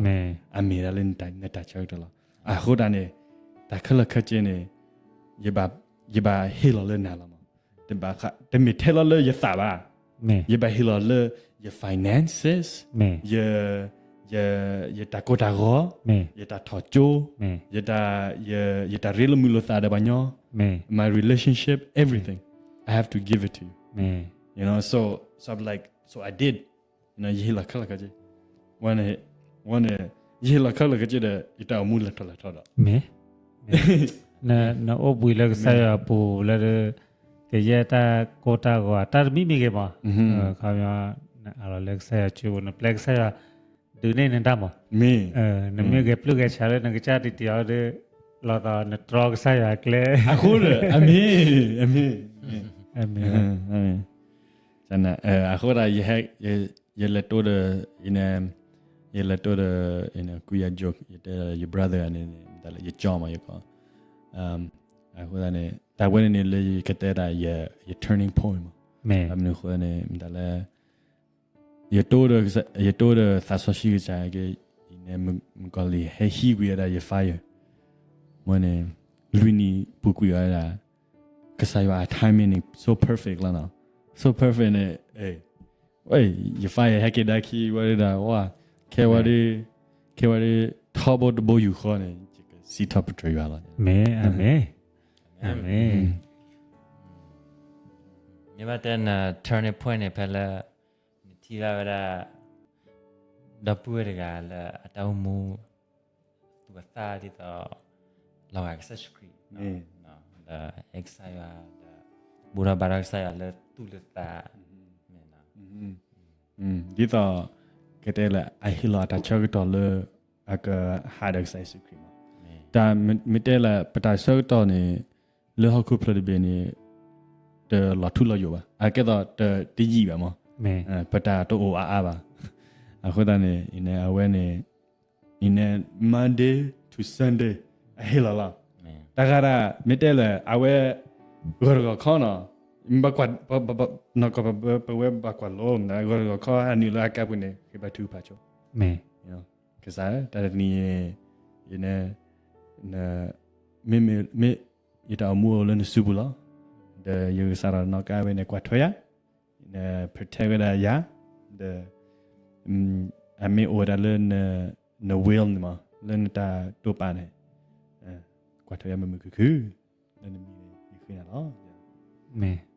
အမ့ၢ်ဒၣ်လၢနတၢ်ဆၢကတီၢ်လီၤ. အဃိသတးန့ၣ် တၢ်ခဲလၢာ်ခဲဆ့န့ၣ် ယဘၣ်ဟ့ၣ်လီၤလၢနၤလီၤမး, တမ့ၢ်ထဲလီၤလၢယသးဘၣ်, ယဘၣ်ဟ့ၣ်လီၤလၢယ finances, ယတၢ်ကိၢ်တၢ်ဂီၤ, ယတၢ်ထီၣ်ကၠိ, ယတၢ်ရ့လိာ်မုာ်လိာ်သးဒီးပှၤညီ, my relationship, everything, I have to give it to you, you know, so, so I'm like, so I did, ယဟ့ၣ်လီၤခဲလၢာ်ခဲဆ့, ဝဲန့ၣ်, ယဟ့ၣ်လီၤခဲလၢာ်ခဲဆ့ဒီး ယတၢ်အိၣ်မူလဲၤထီၣ်လဲၤထီဒီး နအိၣ်ဘှံးလၢကစၢ်ယွၤအပူၤလၢ ကယဲၢ်တၢ်ကိၢ်တၢ်ဂီၤ တၢ်တမံၤမံၤဂ့ၤမး, ခီပညီ နအးလီၤလၢကစၢ်ယွၤစုပူၤ နပျဲကစၢ်ယွၤ ဒုးန့ၢ်နတၢ်မး, နမ့ၢ်ဂဲၤပျုၢ်ဂဲၤဆှးလၢနကစၢ်တံၢ်တံၢ်အီၤဒီး လီၤသီးနတြီကစၢ်ယွၤအကျဲ, အဃိဒီး အမ့ၢ်, အမ့ၢ်, အဃိဒီး ယလဲၤတိဒီး, ယလဲၤတိဒီး ကွံယၤ Joe, ယတဲယ brother န့ၣ် မတၤလၢယကၠီမး ယကီ, အဃိသတးန့ၣ် တၢ်ဝဲန့ၣ်န့ၣ်လၢယကတဲဒၣ် ယ turning point မး, မနုၤအဃိန့ၣ် မတၤလၢ ယတိဒီး, ယတိဒီးသးစီဆှံကစၢ်က့, ယန့ၣ် မုၣ်ကီၤလံၢ်ဟဲဟံးကွံာ်ဝဲဒၣ်ယ fire, မ့ၢ်န့ၣ် လွံၢ်နံၣ်ပူၤကွံာ်အီၤဝဲဒၣ်, ကစၢ်ယွၤအ timing န့ၣ် so perfect လီၤနီၤ, so perfect န့ၣ် ယ fire ဟဲက့ၤဒါခံဝဲဒၣ်, ဝါ, ခဲဝဲဒၣ်, ခဲဝဲဒၣ် ထီဘိတဘိယူၢ်ဃီန့ၣ် ယကစံးထီၣ်ပတြၢၤယွၤလီၤ. မ့ၢ်, အမ့ၢ်, အမ့ၢ်. မ့ၢ်ဘၣ်တဲန turning point န့ၣ် ဖဲလၢ နထံၣ်ဘၣ်ဝဲဒၣ် ဒီပုၢ်ဝဲၢ်တဂၤလၢအတၢ်အိၣ်မူ သူၣ်အသးဒ်သိး လီၤဂာ်ကစၢ်ယ့ၣ်ၡူးခရံာ်, ဒီးအဲၣ်ကစၢ်ယွၤ ဒီး ဘူၣ်ထီၣ်ဘါထီၣ်ကစၢ်ယွၤလၢသူၣ်လၢသး, မ့ၢ် ဒ်သိး ကတဲလၢ အဟ့ၣ်လီၤအတၢ်ဆၢကတီၢ်လၢ အကဟးဒီးကစၢ်ယ့ၣ်ၡူးခရံာ်မး, တၢ်မ့ၢ်တဲလၢ ပတၢ်ဆၢကတီၢ်န့ၣ် လၢဟီၣ်ခိၣ်ဖျၢၣ်တဘ့ၣ်န့ၣ် တလီၤထူလီၤယိာ်ဘၣ်, အကဲသိးတယံာ်ဘၣ်မး, ပတၢ်တအိၣ်အါအါဘၣ်, အဃိသတးန့ၣ် အဝဲန့ၣ် Monday to Sunday အဟ့ၣ်လီၤလီၤ, တၢ်ဂၤဒၣ် မ့ၢ်တဲလၢ အဝဲ ဂီၤတဂီၤခီနီၤ, နီၢ်ကီၢ်ပဝဲဘၣ်ကွၢ်လိ ဂီၤတဂီၤခီ အနုာ်လၢအကါပူၤန့ၣ် ဃ့ဘါထုကဖၣ်ဆိ, ကစၢ် တၢ်တနံၤအံၤ ယ မ့မ့ၢ် ယတၢ်အိၣ်မူအိၣ်လၢနစုပူၤလီၤ, ဒီးယကစးထီၣ်နီၣ်ကါဝဲန့ၣ် ကွၢ်ထွဲယၤ, protect ဝဲဒၣ်ယၤ, ဒီး အမ့ၢ်အိၣ်ဝဲဒၣ်လၢ န will န့ၣ်မး လၢနတၢ်တိာ်ပာ်န့ၣ်, ကွၢ်ထွဲယၤမုာ်မုာ်ခုၣ်ခုၣ်, လၢနမံၤန့ၣ် ယဃ့နၤလီၤ.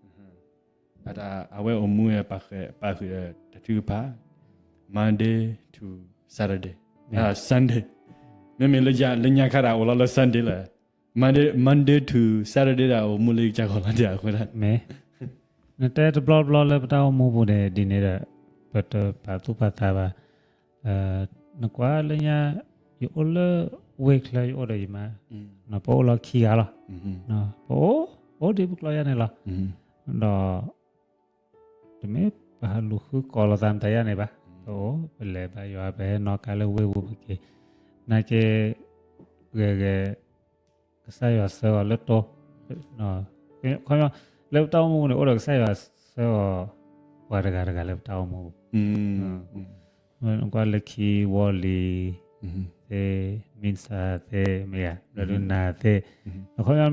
အဝဲအိၣ်မူဝဲ ပာ်ဃုာ်ဒီးတၢ်ထုကဖၣ် Monday to Saturday, Sunday, မ့မ့ၢ်လၢညါခါဒၣ် အိၣ်လီၤလၢ Sunday လီၤ, Monday to Saturday ဒၣ် အိၣ်မူလၢကစၢ်ဂီၢ်လီၤ အဃိဒၣ် မ့ၢ် နတဲတဘျီဘျီလၢပတၢ်အိၣ်မူပူၤန့ၣ် ဒ်န့ၣ်ဒီး ပတပာ်သူၣ်ပာ်သးဘၣ်, နကွၢ်လၢညါ ယအိၣ်လၢဝ့ၢ်ချၢ ယအိၣ်ဒီးယမါ, ပအိၣ်လီၤခံဂၤလီၤ, ပအိၣ် အိၣ်ဒ်ပကျီယါန့ၣ်လီၤ, ဒီး တမ့ၢ်ပဟးလူၤဃုကိးလိာ်သးမတၤယါန့ၣ်ဘၣ်, ပအိၣ် ပလဲၤဘါယွၤ ပဟဲနီၣ်ကါလၢဝ့ၢ်ပူၤပက့ၤ, နာ်က့ ဂဲၤဂဲၤ ကစၢ်ယွၤဆှၢအီၤလၢတိ, ခီပညီ လၢပတၢ်အိၣ်မူပူၤန့ၣ် အိၣ်ဒီးကစၢ်ယွၤဆှၢအီၤ ပှၤတဂၤတဂၤလၢပတၢ်အိၣ်မူပူၤ, ကွၢ်လၢခံ ဝီလံၤသ့ၣ်, မံစၢ်သ့ၣ် မ့ၢ်ဧါ, ဒီးဒုးနၤသ့ၣ်, ခီပညီ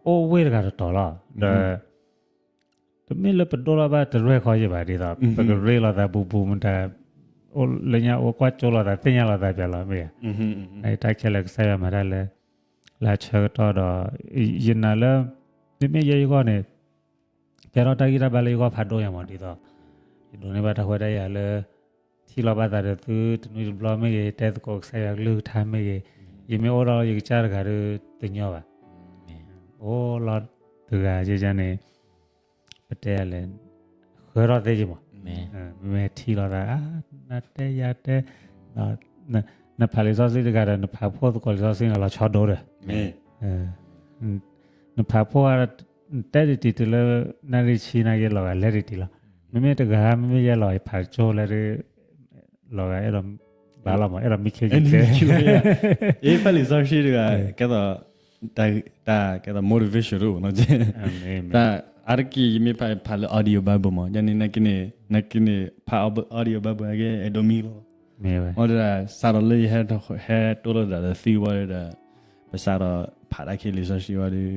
အိၣ်ဝ့ၢ်တဂၤတတီၤလီၤ, ဒီး တမ့ၢ်လၢပဒိၣ်လီၤဘၣ်တရဲၣ်ဃီယဲၢ်ဘၣ်ဒ်သိး ပကရ့လိာ်သးဘူးဘူးမတၤ, လၢညါအိၣ်ကွၢ်ကၠိလိာ်သးသ့ၣ်ညါလိာ်သးပျၢ်လီၤ မ့ၢ်ဧါ, တၢ်ခဲလၢာ်ကစၢ်ယွၤမၤတၢ်လၢ လၢအဆၢကတီၢ်ဒီး ယနာ်လၢ မ့မ့ၢ်ယဲယဂီၢ်န့ၣ် ကဲထီၣ်တၢ်ဂံၢ်တၢ်ဘါလၢယဂီၢ်ဖးဒိၣ်ညါမးဒ်သိး ယဒိးန့ၢ်ဘၣ်တၢ်ခွဲးတၢ်ယာ်လၢ ထံၣ်လိာ်ဘၣ်သးဒီးသုတနွံတဘျီမ့ၢ်ဂ့ၤ, တဲသကိးကစၢ်ယွၤကလုၢ်ကထါမ့ၢ်ဂ့ၤ, ယမ့ၢ်အိၣ်ဒီးယကစၢ်တဂၤဒီးတညီဘၣ်, အိၣ်လီၤတဂၤန့ၣ် ပတဲလဲၣ်, ဃၢထီၣ်သ့က့ၤမး, မ့မ့ၢ်ထံၣ်လိာ်သး နတဲယၤတဲ, နဖးလံာ်စီဆှံတဂၤဒီး နဖးဖှိၣ်သကိးလံာ်စီဆှံန့ၣ် လီၤဆီဒိၣ်ဒီး နဖးဖှိၣ် နတဲတံၢ်တံၢ်တုၤလၢ နၣ်ရံၣ်ဆံနာ်က့ လီၤဂာ်လဲၤတံၢ်တံၢ်လီၤ, မ့မ့ၢ်တဂၤ မ့မ့ၢ်ယဲလီၤ ယဖးကၠိလဲၣ်ဒီး လီၤဂာ်အဲၣ်ဒိး ဘၣ်လီၤမး အဲၣ်ဒိးမံခ့က့ၤတဲ, ဖးလံာ်စီဆှံတဂၤ ကဲသိး တၢ်ကဲသိး motivation တအိၣ်နီၤ, တၢ် အါတက့ၢ်ယမ့ၢ်ဖး ဖးလၢ audio Bible မး, ယန့ၣ် နက့န့ၣ် နက့န့ၣ် ဖး audio Bible က့ အဲၣ်ဒိးမံလီၤ. မ့ၢ်ဝဲ မ့ၢ်ဒီး စးထီၣ်လၢယဟဲ ဟဲတိၢ်လိာ်သးဒီးသံဝံၤဒီး ပစးထီၣ်ဖးတၢ်ခံလံာ်စီဆှံဝံၤဒီး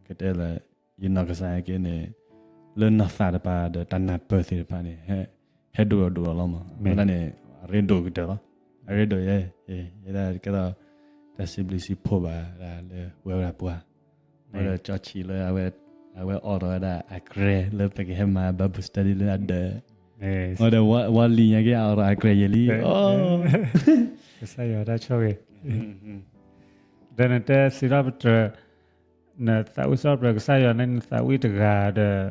ကတဲလၢ ယနီၢ်ကစၢ်ဟဲက့န့ၣ် လၢနီၢ်သးတပၤဒီးတၢ်နၢ်ပၢၢ်သ့ၣ်တဖၣ်န့ၣ် ဟဲဒိၣ်ဒီးဒိၣ်လီၤလီၤမး. မ့ၢ် အဝဲဒၣ်န့ၣ် အရ့ဒိၣ်ကတၢၢ်လီၤ. အရ့ဒိၣ်ယဲ ယဲဒၣ်ကဲသိး တၢ်စံးဘျုးစံးဖှိၣ်ဘၣ်ဒၣ်လၢဝဲဒၣ်ပှၤ မ့ၢ်ဒီးကၠီဆံးလၢ အဝဲအိးထီၣ်ဝဲဒၣ်အကြဲးလၢပကဟဲမၤ Bible study လၢအဒၢး, မ့ၢ်ဒီး ဝံၤလံညါက့ အအိးထီၣ်အကြဲးယဲလံ. ကစၢ်ယွၤတၢ်ဆိၣ်ဂ့ၤ, ဒီးနတဲစံးထီၣ်ပတြၢၤ နသးဝံၣ်စံးထီၣ်ပတြၢၤကစၢ်ယွၤန့ၣ် နသးဝံၣ်တဂၤဒီး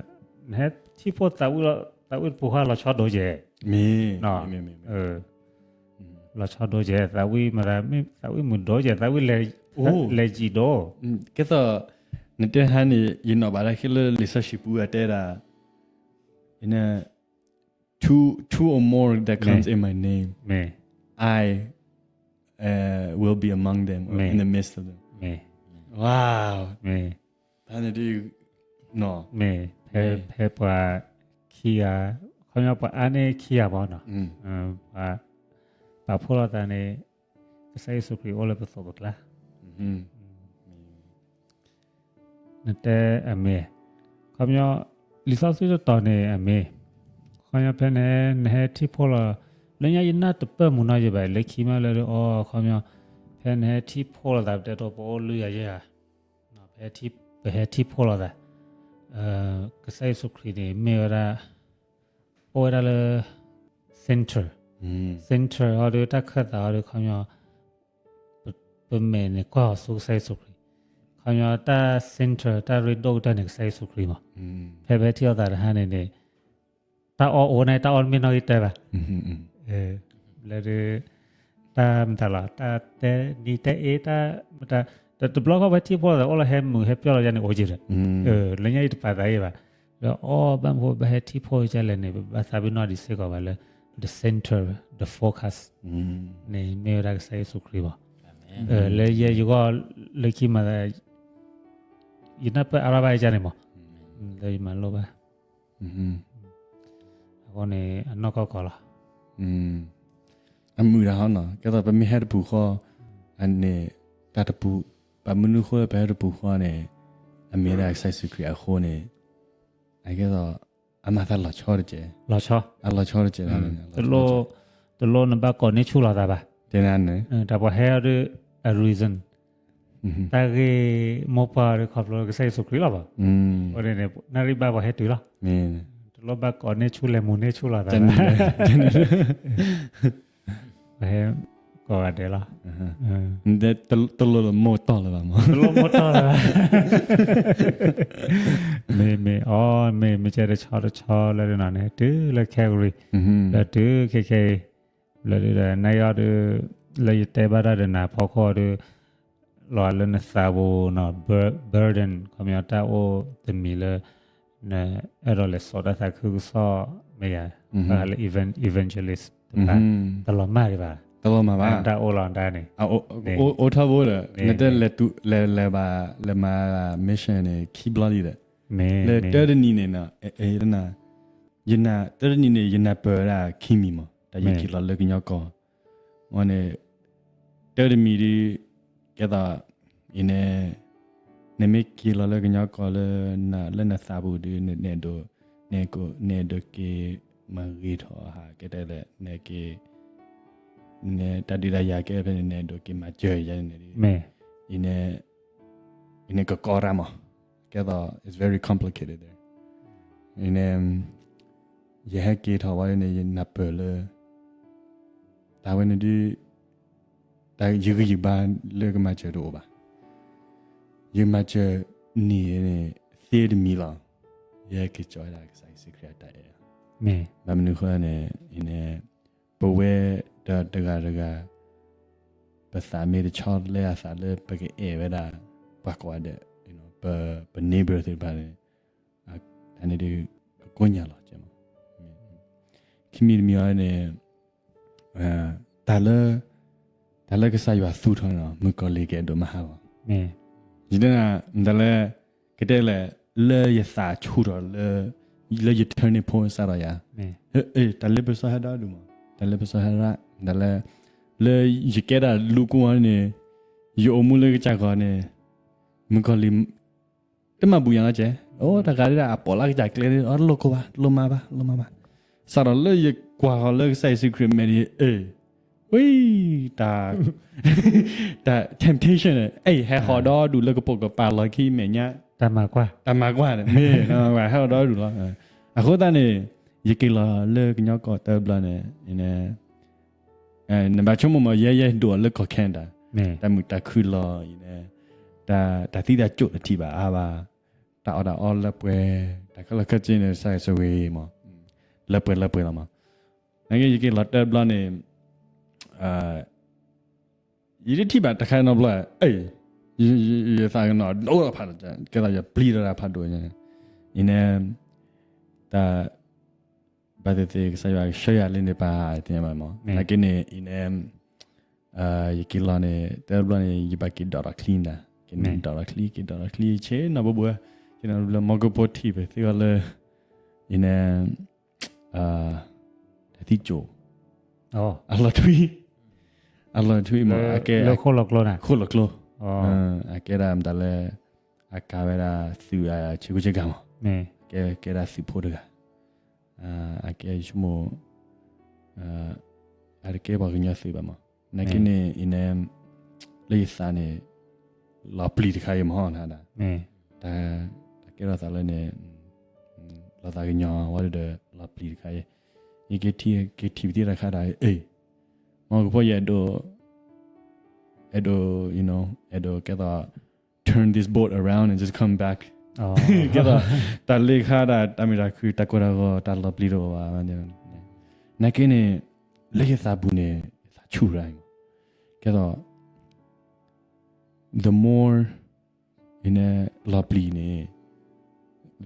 နဟဲထံၣ်ဖှိၣ်သးဝံၣ်လီၤ သးဝံၣ်တပူၤဃီလီၤဆီဒိၣ်ကဲး, လီၤဆီဒိၣ်ကဲး သးဝံၣ်မတၤ သးဝံၣ်မုာ်ဒိၣ်ကဲး သးဝံၣ်လဲၤယံာ်ဒိၣ်, ကဲသိး နတဲဟါန့ၣ် ယနီၣ်ဘၣ်တၢ်ခဲလၢာ်လံာ်စီဆှံပူၤအတဲဒၣ် two, two or more that comes in my name, I will be among them or in the midst of them. မ့ၢ် တၢ်န့ၣ်ဒ် မ့ၢ် ဖဲပှၤခံဂၤ, ခီပညီပှၤအါန့ၢ်ခံဂၤဘၣ်နီၤ, ပှၤပာ်ဖှိၣ်လိာ်သးန့ၣ် ကစၢ်ယ့ၣ်ၡူးခရံာ်အိၣ်လၢပသိးပကျါ နတဲအမ့ၢ်, ခီပညီ လံာ်စီဆှံတတီၤန့ၣ်အမ့ၢ်, ခီပညီဖဲန့ၣ် နဟဲထံၣ်ဖှိၣ်လီၤ, လၢညါယနၢ်တပၢၢ်မုာ်နီၤယဘၣ် လၢခံမးလၢဒ်အီၤ ခီပညီ ဖဲနဟဲထံၣ်ဖှိၣ်လိာ်သး ပတဲတၢ်ပအိၣ်လွံၢ်ဂၤယဲၢ်ဂၤ, ပဟဲထံၣ်ဖှိၣ်လိာ်သး, ကစၢ်ယ့ၣ်ၡူးခရံာ်န့ၣ် မ့ၢ်ဝဲဒၣ် အိၣ်ဝဲဒၣ်လၢ center, center အီၤဒီး တၢ်ခၢၣ်သးအီၤဒီး ခီပညီ ပမဲာ်န့ၣ်ကွၢ်အီၤဆူကစၢ်ယ့ၣ်ၡူးခရံာ်, ခီပညီတၢ် center တၢ်ရ့ဒိၣ်ကတၢၢ်န့ၣ် ကစၢ်ယ့ၣ်ၡူးခရံာ်မး, ဖဲပဟဲထံၣ်လိာ်သးတဟါန့ၣ်န့ၣ် တၢ်အီၣ်အိၣ်န့ၣ် တၢ်အီၣ်မ့ၢ်နီၣ်ဂံၢ်တၢဘၣ်, လၢဒ် တၢ်မတၤလီၤ တၢ်တဲနံၤတဲအ့ တၢ်မတၤ, ဒီးတဘျီဃီပဟဲထံၣ်ဖှိၣ်လိာ်သး အိၣ်လၢဟဲမုာ်ဟဲပျီၢ်လီၤယါန့ၣ် အိၣ်က့ၤဒီး, လၢညါအံၤတပာ်သးအံၤဘၣ်, ဒီးအီၣ်ဘၣ်မနုၤဃိ ပဟဲထံၣ်ဖှိၣ်ကလဲၣ်န့ၣ် ပဘၣ်သးပ့ၤနီၣ်ဒံးစ့ၢ်ကီးဘၣ်လၢ the center, the focus န့ၣ် မ့ၢ်ဝဲဒၣ်ကစၢ်ယ့ၣ်ၡူးခရံာ်ဘၣ်, လၢယဲယဂီၢ်လၢခံမး ယနၢ်ပၢၢ်အါထီၣ်ဘၣ်ယါန့ၣ်မး, လၢယမၤလိဘၣ် အဃိန့ၣ် အနီၢ်ကီၢ်ကီၢ်လီၤ. အမုာ်တၢ်ဟီနီၤ ကဲသိးပမ့ၢ်ဟဲတပူၤဃီ အန့ၣ် တၢ်တပူၤ ဘၣ်မနုၤဃိလၢပဟဲတပူၤဃီန့ၣ် အမ့ၢ်ဒၣ်ကစၢ်ယ့ၣ်ၡူးခရံာ်အဃိန့ၣ် အကဲသိး အမၤသးလီၤဆီတက့ၢ်, လီၤဆီ အလီၤဆီတက့ၢ်လီၤန့ၣ် တလိၣ်နဘၣ်ကိးန့ၢ်ဆူၣ်လိာ်သးဘၣ်, တၢ်ပှၤဟဲအီၤဒီး အ reason တၢ်ဂ့ၢ်မိၢ်ပှၢ်ဒီးခီဖျိကစၢ်ယ့ၣ်ၡူးခရံာ်လီၤဘၣ်, အဃိန့ၣ် နၣ်ရံၣ်ဘၣ်ပှၤဟဲတုၤလီၤ, တလိၣ်ဘၣ်ကိးန့ၢ်ဆူၣ်လဲၤမူၤန့ၢ်ဆူၣ်လိာ်သးဘၣ်, ပဟဲကိးဂၤဒဲးလီၤ, တလိၣ်လၢမိၢ်တီၢ်လၢၤဘၣ်မး, တလိၣ်မိၢ်တီၢ်လၢၤဘၣ်, မ့ၢ်မ့ၢ်အီၤ မ့ၢ်မ့ၢ်ကဲတဆီတဆီလၢဒ်နီၤန့ၣ် တုၤလၢ Calgary ဒီးတုၤခဲခဲအံၤ လၢဒ်ဒီး နၢ်အီၤဒီး လၢယတဲဘၣ်တၢ်ဒီးနၤဖီခိၣ်ဒီး လီၤလၢနသးပူၤနီၤ burden ခီပညီတၢ်အိၣ်တမံၤလၢ နအဲၣ်ဒိးလဲၤစိာ်တၢ်သးခုကစီၣ်မ့ၢ်ယၤ ဘၣ်ဃးလၢ evan- evangelist တဖၣ် တလီၤမၢ်ဒံးဘၣ်, တၢ်အိၣ်လီၤဒၣ်န့ၣ် အိၣ်ထီဘိဒီး နတဲလဲၤလဲၤဘၣ် လဲၤမၤ mission န့ၣ် ခံဘျီလံဒီး လၢတၢတနံၤန့ၣ် ယနၢ် တၢတနံၤန့ၣ် ယနၢ်ပၢၢ်ဝဲဒၣ်ခံမံၤမး တၢ်ယက့ၤလီၤလၢကညီကီၢ် အဃိန့ၣ် တၢတမံၤဒီး ကဲသိး အံၤန့ၣ် နမ့ၢ်က့ၤလီၤလၢကညီကီၢ်လၢ လၢနသးပူၤဒီး နအဲၣ်ဒိး နအဲၣ်ဒိးက့ၤမၤဂ့ၤထီၣ်ဟးကဲတဲလဲၣ် နက့ၤ နတၢ်ဒုးတၢ်ယၤကဲဖဲန့ၣ် နအဲၣ်ဒိးက့ၤမၤစၢၤယၤန့ၣ်ဒီး အံၤန့ၣ် အံၤန့ၣ်ကကီတၢ်မး ကဲသိး it's very complicated there အံၤန့ၣ် ယဟဲက့ၤထီၣ်ဝဲန့ၣ် ယနၢ်ပၢၢ်လၢ တၢ်ဝဲန့ၣ်ဒ် တၢ်ယဂံၢ်ယဘါလၢကမၤစၢၤတအိၣ်ဘၣ်. ယမၤစၢၤန့ၢ်န့ၣ် သ့တမံၤလီၤ. ယဟဲက့ၤကၠီဝဲဒၣ်ကစၢ်ယ့ၣ်ၡူးခရံာ်အတၢ်အဲၣ်လီၤ. ဘၣ်မနုၤဃိန့ၣ် အံၤန့ၣ် ပဝဲဒီးတဂၤတဂၤ ပသးမ့ၢ်တဆီတလဲအသးလၢပကအဲၣ်ဝဲဒၣ် ပှၤကိးဂၤဒဲး ပ ပ neighbor သ့ၣ်တဖၣ်န့ၣ် တၢ်န့ၣ်ဒ် ကကိညၢ်လီၤ. ခံမံၤတမံၤအံၤန့ၣ် တၢ်လၢ တၢ်လၢကစၢ်ယွၤသူၣ်ထီၣ်န့ၣ် မုၣ်ကီၤလံၢ်ကအဲၣ်ဒိးမၤဟးဂီၤ. ယတဲနၤ တၢ်လၢ ကတဲလဲၣ် လၢယသးဆူၣ်ထီၣ်လၢ လၢယ turning point စးထီၣ်ယၤ, တၢ်လၢပစီဟဲဒၣ်ဒူၣ်မး, တၢ်လၢပစီဟဲဒၣ်, တၢ်လၢ လၢယကဲဒၣ်လူၤကိၣ်အီၤန့ၣ်, ယအိၣ်မူလၢကစၢ်ဂီၤန့ၣ်, မုၣ်ကီၤလံၤ တမၤဘူၣ်ယၤနီတစဲး, အိၣ်တဂၤဒၣ်အပိာ်လၢကစၢ်ကျဲ, အတလိၣ်ကိၢ်ဘၣ်, တလိၣ်မၤဘၣ်, တလိၣ်မၤဘၣ်. စးထီၣ်လၢယကွၢ်ဃီၤလၢကစၢ်ယ့ၣ်ၡူးခရံာ်မဲာ်န့ၣ်, ဝံ, တၢ် temptation န့ၣ်, ဟဲဃီၤဒီဒူၣ်လၢကပိာ်ကပၤလီၢ်ခံမဲာ်ညါ, တၢ်မၤကွၢ်န့ၣ် မ့ၢ် ဟဲဃီၤဒီဒူၣ်လီၤ. အဃိသတးန့ၣ် ယက့ၤလီၤလၢကညီကီၢ်တဘျီန့ၣ်, နဘၣ်ဆိကမိၣ်မး ယဲယဲဒိၣ်လၢကီၢ် Canada, တၢ်မုာ်တၢ်ခုၣ်လီၤ, တၢ်သံတၢ်ကိၣ်တထံၣ်ဘၣ်အါဘၣ်, တၢ်အီၣ်တၢ်အီလၢပှဲၤ, တၢ်ခဲလၢာ်ခဲဆ့န့ၣ် စၢ်ဂ့ၤဆိၣ်ဂ့ၤမး, လၢပှဲၤလၢပှဲၤလီၤမး. နာ်က့ ယက့ၤလီၤတဘျီန့ၣ် ယတထံၣ်ဘၣ်တခါနီတဘျီ, ယသးကနီၤဒိၣ်ထီၣ်ဖးဒိၣ်, ကဲသိးယပျံၤထီၣ်တၢ်ဖးဒိၣ်, အံၤန့ၣ် တၢ် ဘၣ်သ့ၣ်သ့ၣ် ကစၢ်ယွၤကဆှၢယၤလံန့ၣ် ပှၤသ့ၣ်ညါဘၣ်မး. နာ်က့န့ၣ် အံၤန့ၣ် ယက့ၤလီၤန့ၣ် တဘျီန့ၣ် ယဘၣ်က့ၤဒိးထီၣ်ချံနၤ, က့ၤဒိးထီၣ်ချံ က့ၤဒိးထီၣ်ချံ ဆ့နီၢ်ဘိဘိ, ဆ့နီၢ်ဘိဘိ မီၢ်ကဖိထံၣ်ပသ့အီၤလၢ အံၤန့ၣ် တၢ်သံကိၣ် အလီၤထွံ, အလီၤထွံမး, အကဲ လၢခိၣ်လီၤကျိ, ခိၣ်လီၤကျိ, အကဲဒၣ်မတၤလၢ အကၤဝဲဒၣ်သုးအဆ့ကူဆ့ကၤမး, ကဲ ကဲဒၣ်သုးဖိတဂၤ, အကဲဆိကမိၣ် အတကဲပှၤကညီသုးဘၣ်မး. နာ်က့န့ၣ် အံၤန့ၣ် လၢယသးန့ၣ် လီၤပျံၤတခါအံၤမး, တၢ် တၢ်ကဲထီၣ်သးလၢန့ၣ် လီၤသးကညီၤဝဲဒီး လီၤပျံၤတခါအံၤ, ယက့ၤထံၣ် က့ၤထံၣ်ပသံတၢ်ခါတၢ်, မီၢ်ကဖိ ယအဲၣ်ဒိး အဲၣ်ဒိး အဲၣ်ဒိးကဲသိး turn this boat around and just come back, ကဲသိး တၢ်လ့ခါ တၢ် တၢ်မုာ်တၢ်ခုၣ် တၢ်ကိၢ်တၢ်ဂီၤ တၢ်လီၤပျံၤတအိၣ်ဘၣ်. နာ်က့န့ၣ် လၢယသးပူၤန့ၣ် ယသးဆူၣ်ရၣ်အံၤမး, ကဲသိး the more ယန့ၣ် လီၤပျံၤန့ၣ်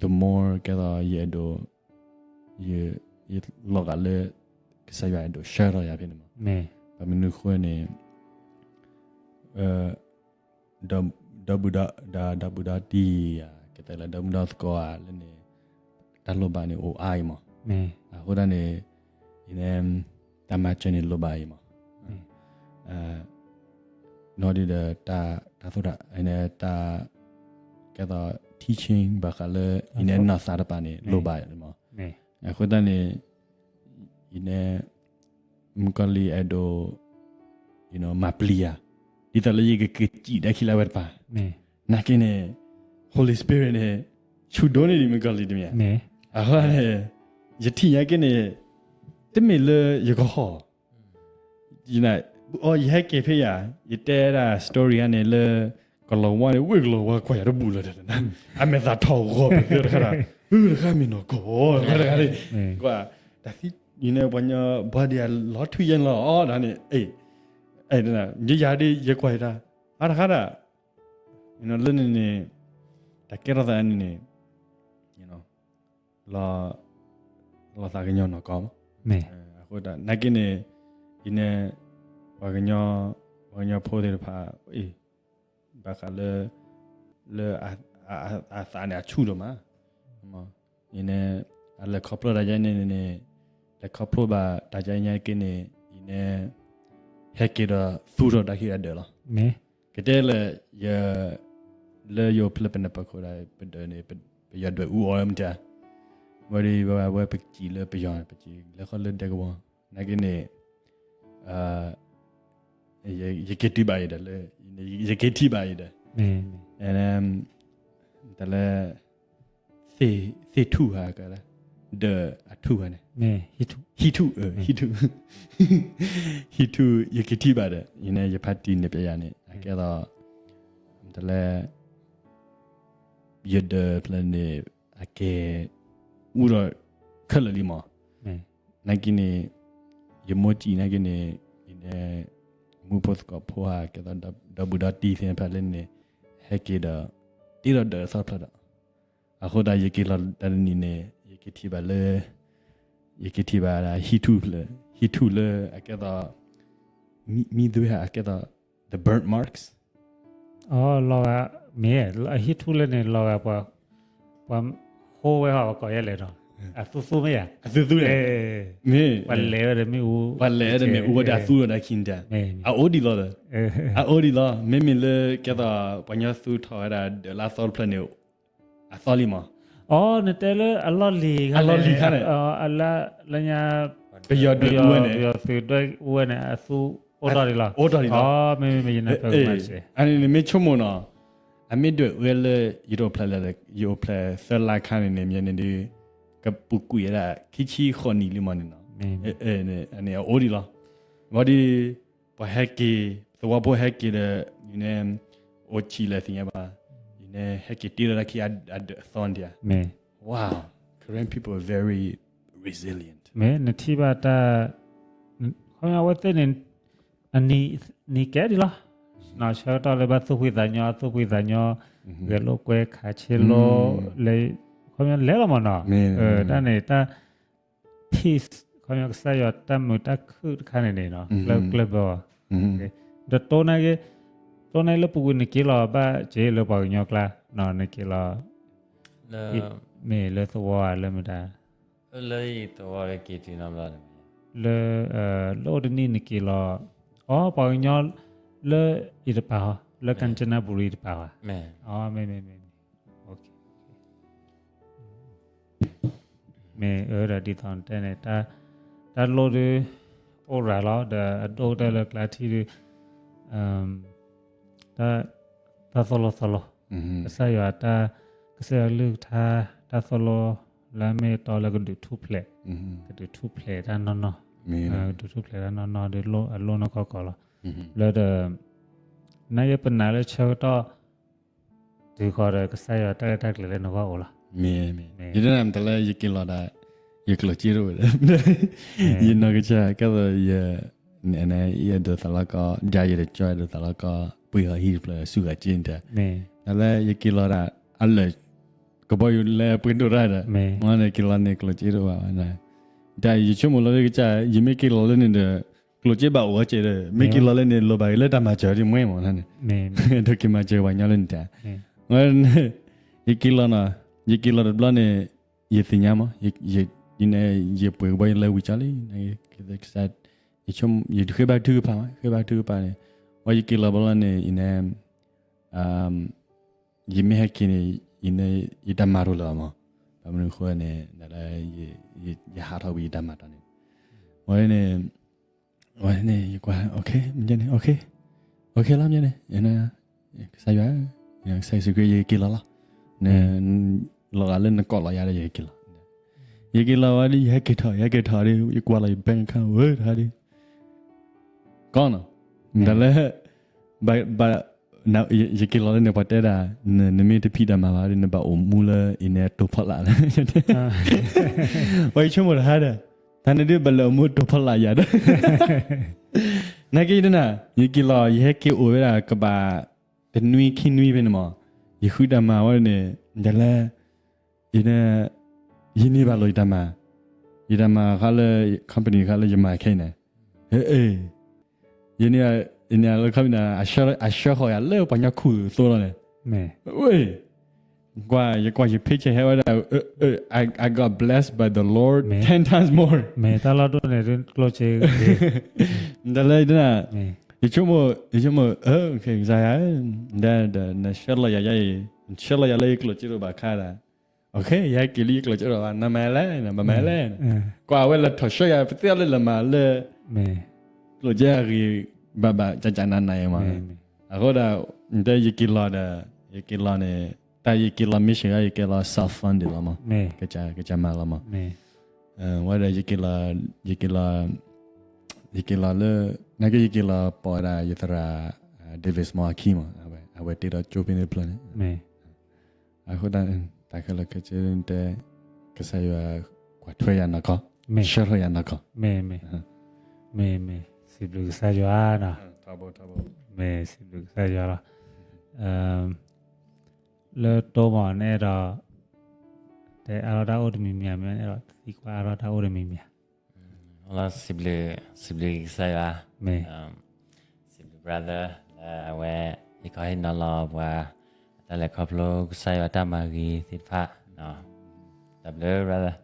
the more ကဲသိး ယအဲၣ်ဒိး ယလီၤဂာ်လၢ ကစၢ်ယွၤအဲၣ်ဒိးဆှၢထီၣ်ယၤဖဲန့ၣ်မး. ဘၣ်မနုၤအဃိန့ၣ် ဒီဘူးဒီ ဒီဘူးဒီတံၢ်ဧါ, ကတဲလၢဒီဘူးဒီသကိးဧါ လၢန့ၣ် တၢ်လိၣ်ဘၣ်န့ၣ်အိၣ်အါအံၤမး. အဃိသတးန့ၣ် အံၤန့ၣ် တၢ်မၤစၢၤန့ၣ်လိၣ်ဘၣ်အံၤမး. နီၢ်ဒုဒီး တၢ် တၢ်သိၣ်တၢ် တၢ် ကဲသိး teaching ဘၣ်ဃးလၢ အံၤန့ၣ် နီၢ်သးတပၤန့ၣ် လိၣ်ဘၣ်မး. အဃိသတးန့ၣ် အံၤန့ၣ် မုၣ်ကီၤလံၢ်အဲၣ်ဒိး မၤပျံၤယၤ ဒ်သိးလၢယကက့ၤစံၣ်ဒၣ်ခံလၢအဝဲတပၤ. နာ်က့န့ၣ် Holy Spirit န့ၣ် ဆူၣ်ဒိၣ်န့ၢ်ဒံးမုၣ်ကီၤလံၢ်တမံၤ. အဃိန့ၣ် ယထံၣ်ညါက့န့ၣ် တမ့ၢ်လၢယကဟီၣ် အီ ယဟဲက့ၤဖဲယၤ ယတဲဒၣ် story န့ၣ်လၢ ကလီၤဝါန့ၣ် ဝ့ၢ်ကလီၤဝါကွၢ်ယၤတဘူၣ်လၢၤဒီး အမဲာ်သးထီၣ်ဂီၤပသၢတခါဒီး တခါမ့ၢ်နီၢ်ကီၢ် တခါတခါန့ၣ် ကွၢ် တၢ်သံ ယန့ၣ် ပှၤညီဘှါဒံးအလီၤထွံယဲၢ်န့ၣ်လီၤ အီ ဒၣ်န့ၣ် ယယၤဒ်ယကွၢ်ယတၢ် အါတခါဒၣ် လၢန့ၣ်န့ၣ် တၢ်ကဲထီၣ်သးန့ၣ်န့ၣ် လီၤသးကညီၤနီၢ်ကီၢ်မး. အဃိ နာ်က့န့ၣ် ယန့ၣ် ပှၤကညီ ပှၤကညီဖိသ့ၣ်တဖၣ် ဘၣ်ဃးလၢ လၢ အသးန့ၣ်အဆူၣ်ဒိၣ်မး ယန့ၣ် အလဲၤခီဖျိတၢ်ယါန့ၣ်န့ၣ် လဲၤခီဖျိဘၣ်တၢ်ယါညါက့န့ၣ် ယန့ၣ် ဟဲက့ၤဒီးသူၣ်ထီၣ်တၢ်ဟံးတၢ်ဒၢးလီၤ. ကတဲလၢ ယ လၢယအိၣ်ဖျဲၣ်ပနၢ်ပၢၢ်ခိၣ်ဒီး ပဒၢးန့ၣ် ပယီၤဒွဲၣ်အူအီၣ်မတၤ ဝဲဒ်ဝဲဝဲပစံးလၢပယီၤ ပစံးလဲၤဃီလၢဒဲကဝီၤ နာ်က့န့ၣ် ယက့ၤတုၤဘၣ်အံၤဒီး လၢ ယက့ၤထံၣ်ဘၣ်အံၤဒီး တၢ်လၢ သ့ၣ်ထူၣ်ဧါ ဒီးအထူၣ်ဧါန့ၣ် ဟံၣ်ထူၣ် ဟံၣ်ထူၣ် ဟံၣ်ထူၣ် ယက့ၤထံၣ်ဘၣ်ဒီး ယန့ၣ် ယဖးတံၢ်န့ၣ်ပျဲယၤန့ၣ် အကဲသိး တၢ်လၢ ယဒၢးဖျၢၣ်န့ၣ် အကဲ အူဒီးခဲလၢာ်လံမး နာ်က့န့ၣ် ယမိၢ်စံးနာ်က့န့ၣ် ယန့ၣ် မူဖိသကိးဖိဧါ ကဲသိး ဒီဘူးဒီတံၢ်သ့ၣ်တဖၣ်လၢန့ၣ် ဟဲက့ၤဒီး တ့ဒီးဒၢးအသီတဖျၢၣ်ဒီး အဃိသတး ယက့ၤလီၤတၢ်တနံၤန့ၣ် ယက့ၤထံၣ်ဘၣ်လၢ ယက့ၤထံၣ်ဘၣ်ဒၣ် ဟံၣ်ထူၣ်လၢ ဟံၣ်ထူၣ်လၢအကဲသိး မံ မံသွဲဧါ အကဲသိး the burnt marks လီၤဂာ် မ့ၢ် ဟံၣ်ထူၣ်လၢန့ၣ် လီၤဂာ်ပှၤ ပှၤဃိဝဲဟီၣ်ပကိးယဲလဲၣ်နီၤ, အသူသူမ့ၢ်ဧါ, အသူသူ, မ့ၢ်, ပှၤလဲၤဝဲဒီးမ့ၣ်အူ, ပှၤလဲၤဝဲဒီးမ့ၣ်အူဝဲဒီးအသူဝဲဒီးခံတၢ်, အအိၣ်ဒံးလီၤ, အအိၣ်ဒံးလီၤ, မ့မ့ၢ်လၢကဲသိးပှၤကညီသူထီၣ်ဝဲဒၣ်ဒီးလၢအသီတဖျၢၣ်န့ၣ်, အသီလံမး, အီ နတဲလၢအလီၢ်လံၤ, အလီၢ်လံၤခါန့ၣ်, အလၢညါ, ပယီၤဒွဲၣ်အူဝဲန့ၣ်, ပယီၤသုးဒွဲၣ်အူဝဲန့ၣ် အသူအိၣ်ထီၣ်ဒံးလီၤ, အိၣ်ထီၣ်ဒံးလီၤ, မ့မ့ၢ်ယနၢ်ပၢၢ်မးစဲး, အန့ၣ်နမ့ၢ်ဆိကမိၣ်နီၤ, အမ့ၢ်ဒွဲၣ်အူဝဲလၢ ယအိၣ်ဖျဲၣ်လၢ, ယအိၣ်ဖျဲၣ်သၢလါခါန့ၣ်န့ၣ် မ့ၢ်န့ၣ်ဒုး, ကပူၤကွံာ်ဝဲဒၣ် ခံဆံဃိးနံၣ်လံမးန့ၣ်နီၤ, အန့ၣ်အအိၣ်ဒံးလီၤ, ဘၣ်ဒီး, ပှၤဟဲက့ၤ, သဝီဖိဟဲက့ၤဒီး, ယန့ၣ်, အိၣ်ဆံးလၢသ့ၣ်ညါဘၣ်, ယန့ၣ်ဟဲက့ၤတ့လီၤတၢ်ခံအဒၢးအသီန့ၣ်ဧါ, မ့ၢ်, wow, Karen people are very resilient, မ့ၢ်နထံၣ်ဘၣ်တၢ်, ခီဖျိအဝဲသ့ၣ်န့ၣ်, အနံၤကဲဒံးလီၤ, ဆၢကတီၢ်လၢဘၣ်သူၣ်ဖှံသးညီ သူၣ်ဖှံသးညီ, ဂဲၤလိာ်ကွဲခးဆ့လိာ်, လဲၤ, ခီဖျိလဲၤလီၤမးနီၤ, တၢ်န့ၣ်တၢ်, peace, ခီဖျိကစၢ်ယွၤတၢ်မုာ်တၢ်ခုၣ်တခါန့ၣ်န့ၣ်နီၤ, ကျၢၢ်ကျၢၢ်ဘၢအီၤ, ဒီးတိၢ်န့ၣ်က့, တိၢ်န့ၣ်လၢပူၤကွံာ်နက့ၤလီၤဘၣ်စ့လၢပှၤကညီကျါ, နက့ၤလီၤ, မ့ၢ်လၢသဝီဧါလၢမတၤ, လၢယသဝီက့ၤတုၤနီတဘျီ, လၢ, လၢအိၣ်တနံၣ်နက့ၤလီၤ, အီ ပှၤကညီ, လၢအံၤတပၤဟီ, လၢကၣ်စနဘူရံတပၤဘၣ်, အီ မ့ၢ်မ့ၢ်မ့ၢ်မ့ၢ်, မ့ၢ်အၢဒီးဒ်သိးနတဲန့ၣ်, တၢ်လိၣ်ဒုး, အိၣ်ရၤလီၤ ဒီးအဒိၣ်ကတၢၢ်လၢကျါထံၣ်ဒုး, တၢ်သိၣ်လိသီလိ, ကစၢ်ယွၤတၢ်, ကစၢ်ယွၤကလုၢ်ကထါ, တၢ်သိၣ်လိ, လၢအမ့ၢ်အတီလၢကဒုးထူၣ်ဖျဲး, ကဒုးထူၣ်ဖျဲးတၢ်နီၢ်နီၢ်, ကဒုးထူၣ်ဖျဲးတၢ်နီၢ်နီၢ်ဒီးအလိၣ်နီၢ်ကီၢ်ကီၢ်လီၤ, လၢဒီး, နာ်က့ပနာ်လၢဆၢကတီၢ် တုၤဃီဒီးကစၢ်ယွၤတၢ်ရဲၣ်တၢ်ကျဲၤလၢနဂီၢ်အိၣ်လီၤ. မ့ၢ်, မ့ၢ်, ယတနာ်တလၢယက့ၤလီၤဒီး, ယကျိၣ်စ့တအိၣ်ဝဲဒီး, ယနီၢ်ကစၢ် ကဲသိးယ, ယအဲၣ်ဒိးသးလီကီ, ယအဲၣ်ဒိးသးလီကီ, ပှ့ၤဟီၣ်ဟံၣ်တဖျၢၣ်ဆူၣ်ဂၤက့ၤန့ၣ်တၢ်, တၢ်လၢယက့ၤလီၤဒၣ်, အလၢာ်, ကဘီယူၤလဲၤပှ့ၤဒိၣ်တၢ်ဒီး, မ့ၢ်န့ၣ်က့ၤလီၤန့ၣ်ကျိၣ်စ့တအိၣ်ဘၣ်, တၢ်ယဆိကမိၣ်လီၤလၢကစၢ် ယမ့ၢ်က့ၤလီၤလၢန့ၣ်ဒီး ကျိၣ်စ့ဘၣ်အိၣ်ဝဲကဲဒီး မ့ၢ်က့ၤလီၤလၢန့ၣ် လိၣ်ဘၣ်က့ၤလၢတၢ်မၤစၢၤဒ်မ့ၢ်မးန့ၣ်, ဒိးက့ၤမၤစၢၤပှၤကညီလၢန့ၣ်တၢ်, ယက့ၤလီၤနီၤ, ယက့ၤလီၤတဘျီန့ၣ်, ယသ့ၣ်ညါမး, ယပှ့ၤကဘီယူၤလၢဝံၤကၠီလံ, ယဃ့ဘါထုကဖၣ်မး, ဃ့ဘါထုကဖၣ်န့ၣ်, ဝဲယက့ၤလီၤဘျီလီၤန့ၣ် ယန့ၣ် ယမ့ၢ်ဟဲက့ၤန့ၣ်, ယတၢ်မၤတအိၣ်လၢၤဘၣ်မး, ဘၣ်မနုၤအဃိန့ၣ် ဒ်လၢ ယဟးထီၣ်ဝံၤယတၢ်မၤတၢ်န့ၣ်, ဝဲန့ၣ်, ဝဲန့ၣ် ယကွၢ်, မ့ၢ်န့ၣ်, လီၤမ့ၢ်န့ၣ်, ကစၢ်ယွၤ, ကစၢ်ယ့ၣ်ၡူးခရံာ် ယက့ၤလီၤလီၤ, လီၤဂာ်လၢနကိးလီၤယၤဒီး ယက့ၤလီၤ, ယက့ၤလီၤဝဲဒီး ယဟဲက့ၤထီၣ် ယဟဲက့ၤထီၣ်ဒီး ယကွၢ်လီၤယ bank account ဝဲတခါဒီး ကီနီၤ, တၢ်လၢ ဘၣ်, ယက့ၤလီၤလၢန့ၣ် ပှၤတဲဒၣ်, နမ့ၢ်တဖံးတၢ်မၤဘၣ်ဒီး နဘၣ်အိၣ်မူလၢအံၤန့ၣ်တိာ်ဖီလာ်, ပှၤယဆိကမိၣ်တခါဒီး, တၢ်န့ၣ်ဒုးဘၣ်လဲၤအိၣ်မူတိာ်ဖီလာ်ယၤဒီး, နာ်က့ယတနာ်, ယက့ၤလီၤ ယဟဲက့ၤအိၣ်ဝဲဒၣ်ကဘၣ် တနွံခံနွံဖဲန့ၣ်မး, ယဃုတၢ်မၤဝဲန့ၣ်, တၢ်လၢ ယန့ၢ်ဘၣ်လိာ်ယတၢ်မၤ, ယတၢ်မၤဃါလၢ company ဃါလၢယမၤခဲအံၤန့ၣ်, ယန့ၢ်, ယန့ၢ်လၢ company န့ၣ်, အဆှၢဃီၤယၤလၢပှၤကညီခိၣ်သိလီၤန့ၣ်, ကွၢ်, ယကွၢ်ယ paycheck ဟဲဝဲဒၣ်, I got blessed by the Lord ten times more, မ့ၢ်တၢ်လီၢ်ဒိၣ်န့ၣ် ကျိၣ်စ့, တၢ်လၢယတနာ်, ယဆိကမိၣ်, ယဆိကမိၣ်, ကစၢ်ယွၤ, ဒီးနဆှၢလီၤယၤယါအံၤ, နဆှၢလီၤယၤလၢယကျိၣ်စ့တအိၣ်ဘၣ်ခါဒီး ယဟဲက့ၤလၢယကျိၣ်စ့တအိၣ်ဘၣ် နမၤလဲၣ်, ဘၣ်မၤလဲၣ်, ကွၢ်အဝဲလဲၤထီၣ်ဆှၢယၤ ပသ့ၣ်လၢလဲၤမၤလၢ ကျိၣ်စ့အဂ့ၤ ဘၣ်ဘၣ်ကၠးကၠးနးနးအံၤမး, အဃိဒီး, တဲယက့ၤလီၤဒီး, ယက့ၤလီၤန့ၣ်, တၢ်ယက့ၤလီၤ mission ယက့ၤလီၤ self funded လီၤမး, ကစၢ်မၤလီၤမး, ဝဲဒီး ယက့ၤလီၤ, ယက့ၤလီၤလၢ, နာ်က့ယက့ၤလီၤပိာ်ဝဲဒၣ်ယသရၣ် David Small အခံမး, အဝဲတ့ဒီးကၠိဖဲန့ၣ်တဖျၢၣ်န့ၣ် အဃိသတး တၢ်ခဲလၢာ်ခဲဆ့တဲ, ကစၢ်ယွၤကွၢ်ထွဲယၤနီၢ်ကီၢ်, ဆှၢထွဲယၤနီၢ်ကီၢ်, မ့ၢ်, မ့ၢ်, စံးဘျုးကစၢ်ယွၤနီၤ, မ့ၢ်စံးဘျုးကစၢ်ယွၤလီၤ, လၢတိမးနအဲၣ်ဒိး, တဲအါထီၣ်တၢ်အိၣ်တမံၤမံၤဧါ, မ့ၢ်အဲၣ်ဒိးသံကွၢ်အါထီၣ်တၢ်အိၣ်တမံၤမံၤဧါ, စံးဘျုး, စံးဘျုးကစၢ်ယွၤ, မ့ၢ် စံးဘျုး brother လၢအဝဲ ဟ့ၣ်ခီဟ့ၣ်နီၤလီၤပှၤ အတၢ်လဲၤခီဖျိကစၢ်ယွၤတၢ်မၤဂ့ၤသ့ၣ်တဖၣ် တၢ်ဘျုး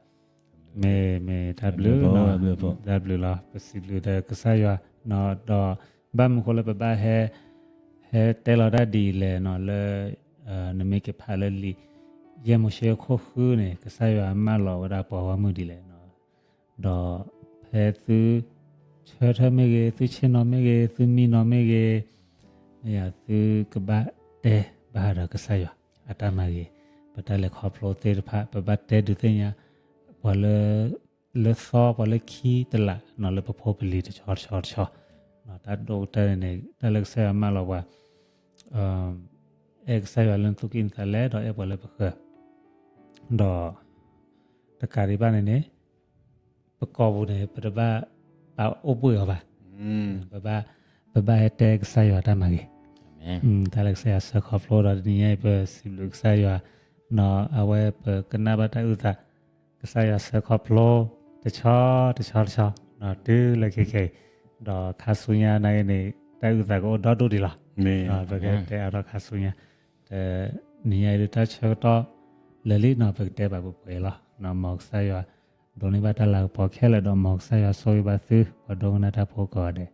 မ့ၢ် မ့ၢ်တၢ်ဘျုး တၢ်ဘျုးလီၤ. ပစံးဘျုးဒီးကစၢ်ယွၤ ဒီး ဘၣ်မနုၤဃိလၢပဘၣ်ဟဲ ဟဲတဲလီၤတၢ်ဒ်အံၤလဲၣ်နီၤ လၢ နမ့ၢ်က့ၤဖးလၢလံာ် ယဲၢ်မိၤၡ့အခိၣ်ဃုန့ၣ် ကစၢ်ယွၤမၢလီၤဝဲဒၣ်ပှၤဂီၢ်မုၢ်ဒ်လဲၣ်နီၤ ဒီးဖဲသု ဆၢထၢၣ်မ့ၢ်ဂ့ၤ, သုဆ့ၣ်နီၤမ့ၢ်ဂ့ၤ, သုမံနီၤမ့ၢ်ဂ့ၤ, မ့ၢ်ယၤသုကဘၣ်တဲဘၣ်ဒီးကစၢ်ယွၤအတၢ်မၤဂ့ၤ, ပတၢ်လဲၤခီဖျိသ့ၣ်တဖၣ် ပဘၣ်တဲဒုးသ့ၣ်ညါ ပှၤလၢ လၢသီ ပှၤလၢခံတလးနီၤ လၢပဖိပလံၤတဆီတဆီတဆီ, တၢ်ဒိၣ်ကတၢၢ်န့ၣ် တၢ်လၢကစၢ်ယွၤမၢလီၤပှၤ အဲၣ်ကစၢ်ယွၤလၢနသူၣ်ကံၢ်နသးလဲ ဒီးအဲၣ်ပှၤလၢပဃၢၤ, ဒီး တကးဒံးဘၣ်န့ၣ်န့ၣ် ပကိာ်ပူၤန့ၣ် ပတဘၣ်ပာ်အိၣ်ဘှံးအီၤဘၣ်, ပဘၣ်ဟဲတဲကစၢ်ယွၤတၢ်မၤဂ့ၤ, တၢ်လၢကစၢ်ယွၤဆှၢခီဖျိဒီးတနံၤညါအံၤ ပစံးဘျုးကစၢ်ယွၤ အဝဲပကနၣ်ဘၣ်တၢ်အုၣ်သး ကစၢ်ယွၤဆှၢခီဖျိ တဆီတဆီတဆီ တုၤလၢခဲခဲအံၤ, ဒီးခါဆူညါနာ်က့န့ၣ် တၢ်အုၣ်သးကအိၣ်ဒီဒူၣ်ဒံးလီၤ. ပကတဲအါထီၣ်ခါဆူညါ, တနံၤညါအံၤဒုးတၢ်ဆၢကတီၢ်လၢာ်လံနီၤ ပကတဲဘၣ်ပှဲၤပှဲၤလီၤ. မ်ကစၢ်ယွၤ ဒိးန့ၢ်ဘၣ်တၢ်လၤကပီၤခဲလၢာ်ဒီးမ်ကစၢ်ယွၤဆိၣ်ဂ့ၤဘၣ်သု ပှၤဒိကနၣ်တၢ်ဖိကိးဂၤဒဲး.